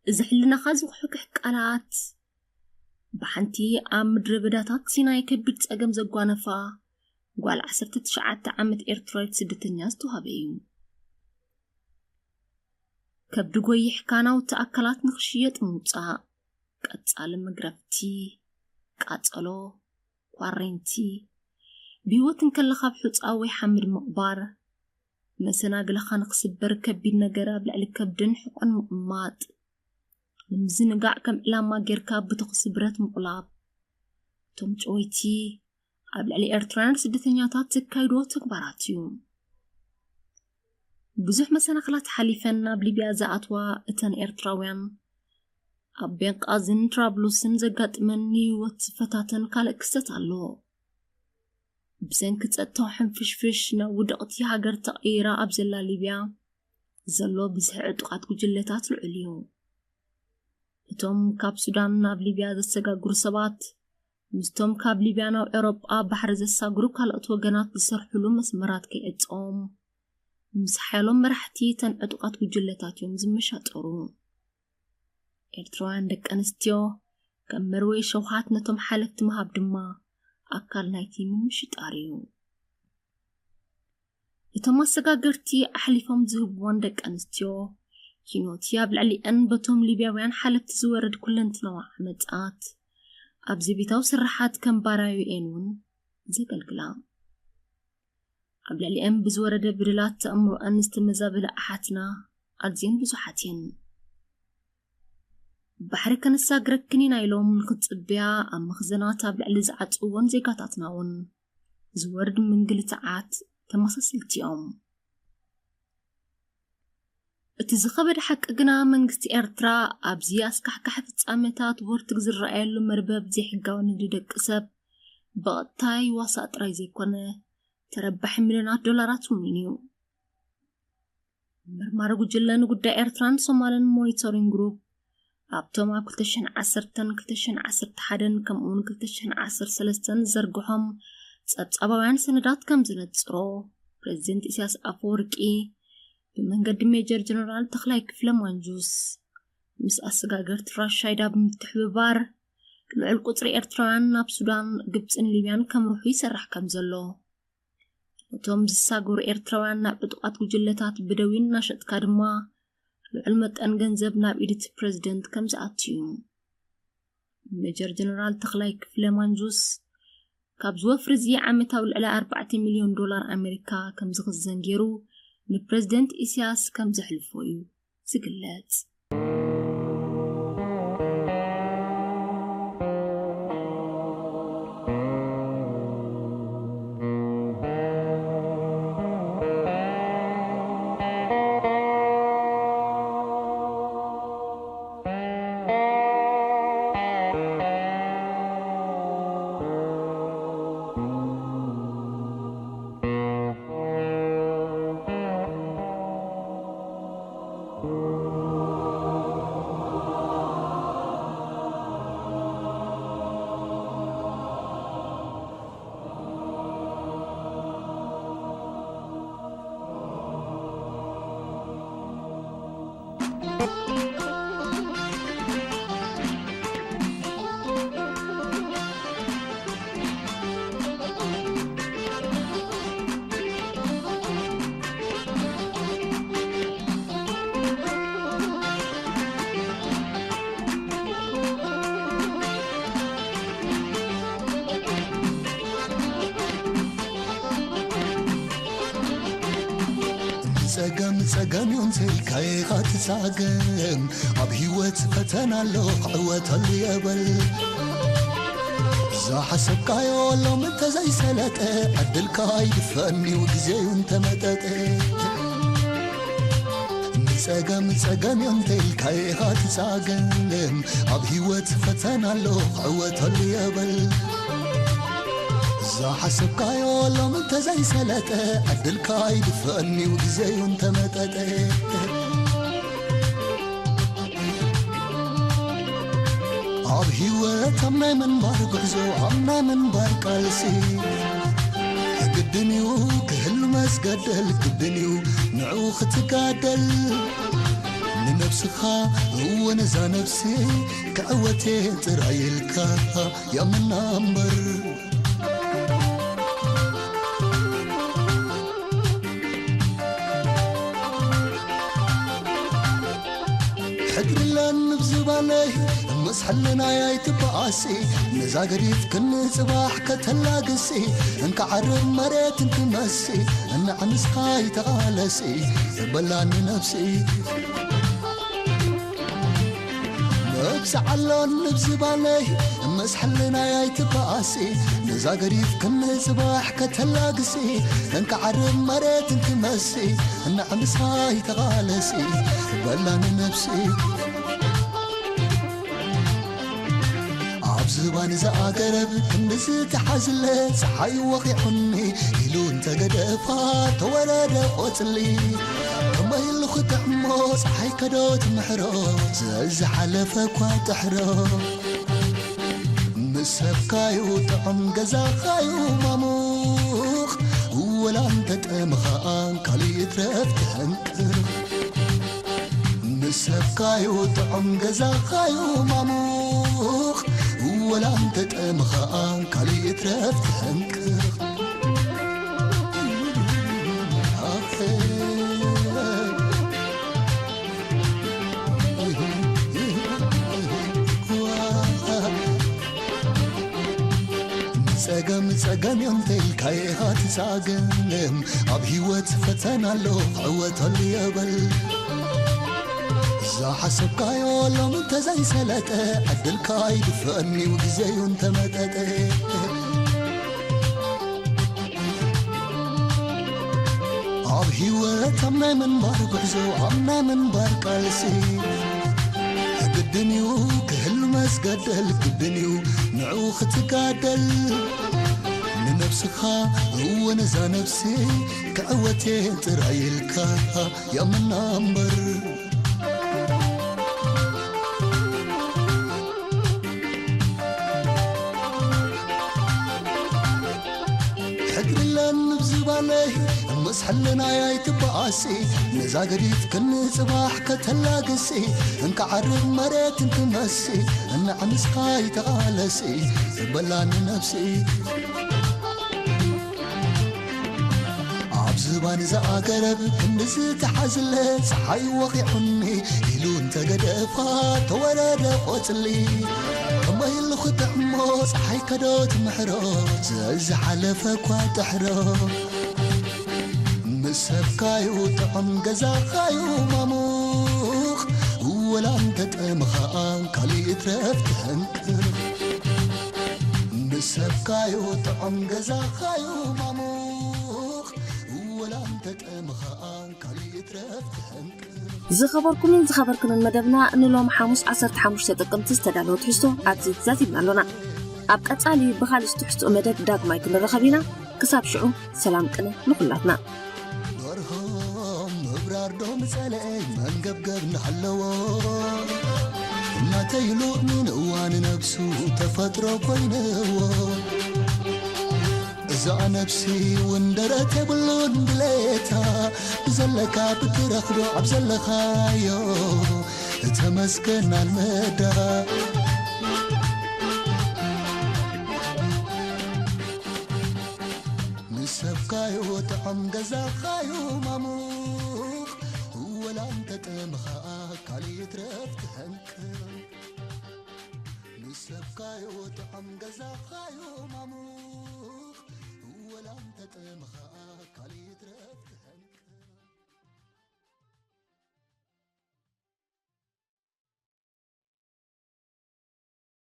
እዚ ሕልናኻ ዝኹሕኩሕ ቃላት፣ ብሓንቲ ኣብ ምድረ በዳታት ሲናይ ከቢድ ጸገም ዘጓነፋ ጓል ዓሰርተ ትሽዓተ ዓመት ኤርትራዊት ስደተኛ ዝተዋህበ እዩ። ከብዲ ጎይሕካ ናውቲ ኣካላት ንኽሽየጥ ምውጻእ፣ ቀጻሊ መግረፍቲ፣ ቃጸሎ፣ ኳሬንቲ፣ ብህይወት እንከለኻ ኣብ ሑጻ ወይ ሓመድ ምቕባር፣ መሰናግልኻ ንኽስበር ከቢድ ነገር ኣብ ልዕሊ ከብድን ሕቖን ምቕማጥ፣ ንምዝንጋዕ ከም ዕላማ ጌርካ ብተኹሲ ብረት ምቑላብ፣ እቶም ጨወይቲ ኣብ ልዕሊ ኤርትራውያን ስደተኛታት ዘካይድዎ ተግባራት እዩ። ብዙሕ መሰናኽላት ሓሊፈን ናብ ሊብያ ዝኣትዋ እተን ኤርትራውያን፣ ኣብ ቤንቃዝን ትራብሉስን ዘጋጥመን ንህይወት ዝፈታተን ካልእ ክስተት ኣሎ። ብሰንኪ ጸጥታዊ ሕንፍሽፍሽ ናብ ውድቕቲ ሃገር ተቐይራ ኣብ ዘላ ሊብያ ዘሎ ብዝሒ ዕጡቓት ጉጅለታት ልዑል እዩ። እቶም ካብ ሱዳን ናብ ሊብያ ዘሰጋግሩ ሰባት፣ ምስቶም ካብ ሊብያ ናብ ኤውሮጳ ባሕሪ ዘሳግሩ ካልኦት ወገናት ዝሰርሕሉ መስመራት ከይዕጸዎም፣ ምስ ሓያሎም መራሕቲ እተን ዕጡቓት ጉጅለታት እዮም ዝመሻጠሩ። ኤርትራውያን ደቂ ኣንስትዮ ከም መርወይ ሸውሃት ነቶም ሓለፍቲ ምሃብ ድማ ኣካል ናይቲ ምምሽጣር እዩ። እቶም ኣሰጋገርቲ ኣሕሊፎም ዝህብወን ደቂ ኣንስትዮ፣ ኪኖቲ ኣብ ልዕሊአን በቶም ሊብያውያን ሓለፍቲ ዝወርድ ኩለንትናዊ ዓመጻት፣ ኣብ ዘቤታዊ ስርሓት ከም ባራዩ እየን እውን ዘገልግላ። ኣብ ልዕሊአን ብዝወረደ ብደላት ኣእምሮኣን ዝተመዛበለ ኣሓትና ኣዝየን ብዙሓት እየን። ባሕሪ ከነሳግረክን ኢና ኢሎም ንኽጽበያ ኣብ መኽዘናት ኣብ ልዕሊ ዝዓጽውወን ዜጋታትና እውን ዝወርድ ምንግልታዓት ተመሳሰልቲ እዮም። እቲ ዝኸበደ ሓቂ ግና መንግስቲ ኤርትራ ኣብዚ ኣስካሕካሒ ፍጻሜታት ወርትግ ዝረኣየሉ መርበብ ዘይሕጋዊ ንግዲ ደቂ ሰብ ብቐጥታ ይዋሳእ ጥራይ ዘይኮነ ተረባሒ ሚልዮናት ዶላራት እውን እዩ። መርማሪ ጉጅለ ንጉዳይ ኤርትራን ሶማልን ሞኒተሪንግ ግሩፕ ኣብቶም ኣብ ክልተ ሽሕን ዓሰርተን ክልተ ሽሕን ዓሰርተ ሓደን ከምኡውን ክልተ ሽሕን ዓሰርተ ሰለስተን ዝዘርግሖም ጸብጻባውያን ሰነዳት ከም ዝነጽሮ፣ ፕሬዚደንት ኢሳያስ ኣፈወርቂ ብመንገዲ ሜጀር ጀነራል ተኽላይ ክፍለ ማንጁስ ምስ ኣሰጋገርቲ ራሻይዳ ብምትሕብባር ልዑል ቁጽሪ ኤርትራውያን ናብ ሱዳን፣ ግብጽን ሊብያን ከምርሑ ይሰርሕ ከም ዘሎ፣ ነቶም ዝሳገሩ ኤርትራውያን ናብ ዕጡቓት ጉጅለታት ብደዊን እናሸጥካ ድማ ልዑል መጠን ገንዘብ ናብ ኢድ እቲ ፕሬዚደንት ከም ዝኣቱ እዩ። ሜጀር ጀነራል ተኽላይ ክፍለ ማንጁስ ካብዚ ወፍሪ እዚ ዓመታዊ ልዕሊ ኣርባዕተ ሚልዮን ዶላር ኣሜሪካ ከም ዝኽዘን ገይሩ ንፕሬዚደንት ኢሳያስ ከም ዘሕልፎ እዩ ዝግለጽ። ጸገም እዩ እንተልካ ኢኻ ትጻገም። ኣብ ህይወት ፈተና ኣሎ ክዕወተሉ የበል። ዝሓሰብካዮ ሎም እንተዘይሰለጠ፣ ዕድልካ ኣይድፈእን እዩ ግዜ እዩ እንተመጠጠ። ንጸገም ጸገም እዩ እንተልካ ኢኻ ትጻገም። ኣብ ህይወት ፈተና ኣሎ ክዕወተሉ የበል። ዝሓሰብካዮ ሎም እንተዘይሰለጠ፣ ዕድልካ ኣይድፈእን እዩ ግዜ እዩ እንተመጠጠ። ኣብ ህይወት ኣብ ናይ ምንባር ጉዕዞ፣ ኣብ ናይ ምንባር ቃልሲ፣ ግድን እዩ ክህሉ መስገደል፣ ግድን እዩ ንዕኡ ክትጋደል። ንነብስኻ እወ ነዛ ነብሲ ክዕወቴ ጥራይ ኢልካ ያምና እምበር። ሕድሪ ለንብ ዝባነይ ምስ ሕልናይ ኣይትበኣሲ፣ ነዛ ገዲፍክኒ ጽባሕ ከተላግሲ፣ እንካ ዓርብ መሬት እንትመሲ፣ እንዓ ምስኻ ኣይተቓለሲ፣ በላኒ ነብሲ። መብዛዕ ኣሎ ንብዝባነይ ምስ ሕልናይ ኣይትበኣሲ፣ ነዛ ገዲፍክኒ ጽባሕ ከተላግሲ፣ እንካ ዓርብ መሬት እንትመሲ፣ እንዓ ምስኻ ኣይተቓለሲ፣ በላኒ ነብሲ። ኣብ ዝባን ዝኣገረብ ክንዲ ዝተሓዝለ፣ ጸሓይ ወቒዑኒ ኢሉ እንተገደፋ፣ ተወረደ ቆጽሊ። ከመይ ኢሉ ክጥዕሞ ጸሓይ ከዶ ትምሕሮ፣ ዝሓለፈ እኳ ጥሕሮ። ምስ ሰብካዩ ጥዑም ገዛኻዩ ማሙቕ፣ ወላ እንተጠምኻ ካልእ ይትረፍ ትሕንቅቕ። ምስ ሰብካዩ ጥዑም ገዛኻዩ ማሙቕ፣ ወላ እንተጠምኻ ካልእ ይትረፍ ትሕንቅቕ። ጸገም ጸገም እዮም ተልካ ኢኻ ትጻገም። ኣብ ህይወት ፈተና ኣሎ ክዕወተሉ የበል። ዝሓሰብካዮ ሎም እንተዘይሰለጠ፣ ዕድልካ ኣይድፈእን እዩ ግዜ እዩ እንተመጠጠ። ኣብ ህይወት ኣብ ናይ ምንባር ጉዕዞ፣ ኣብ ናይ ምንባር ቃልሲ፣ ግድን እዩ ክህሉ መስገደል፣ ግድን እዩ ንዕኡ ክትጋደል። ንነብስኻ እወ ነዛ ነብሲ ክዕወቴ ጥራይ ኢልካ ያምና እምበር። ሕድሪ ለንብ ዝባነይ ምስ ሕልናይ ኣይትበኣሲ፣ ነዛ ገዲፍክኒ ጽባሕ ከተላግሲ፣ እንካ ዓርብ መሬት እንትመሲ፣ እንዓ ምስኻ ኣይተቓለሲ፣ በላኒ ነብሲ። ኣብ ዝባን ዝኣገረብ ክንዲ ዝተሓዝለ፣ ጸሓይ ወቒዑኒ ኢሉ እንተገደፋ ተወረደ ቆጽሊ። ከመይ ኢሉ ክጥዕሞ ጸሓይ ከዶ ትምሕሮ፣ ዝሓለፈ እኳ ጥሕሮ። ምስ ሰብካዩ ጥዑም ገዛኻዩ ማሙቕ፣ ወላ እንተጠምኻ ካልእ ይትረፍ ትሕንቅቕ። ምስ ሰብካዩ ጥዑም ገዛኻዩ ማሙቕ፣ ወላ እንተጠምኻ ካልእ ይትረፍ ትሕንቅቕ። ዝኸበርኩምን ዝኸበርክንን መደብና ንሎም ሓሙስ ዓሰርተ ሓሙሽተ ጥቅምቲ ዝተዳለወ ትሕዝቶ ኣብዚ ዛዚምና ኣሎና። ኣብ ቀጻሊ ብኻልእ ትሕዝቶ መደብ ዳግማይ ክንራኸብ ኢና። ክሳብ ሽዑ ሰላም ቅነ ንኹላትና። ደርሆም ምብራር ዶ ምጸልአ መንገብገብ እናሃለዎ፣ እናተይሉ ንንእዋ ንነብሱ ተፈጥሮ ኮይንዎ። እዛ ነብሲ እውን ደረት የብሉን ድሌታ፣ ብዘለካ ብትረኽቦ ኣብ ዘለኻዮ ተመስገን ኣልመዳ። ንሰብካዩ ጥዑም ገዛኻዩ ማሙኽ፣ ወላ እንተጠምኻ ካልእ ይትረፍ ትሕንቅቕ። ንሰብካዩ ጥዑም ገዛኻዩ ማሙኽ፣ ወላ እንተ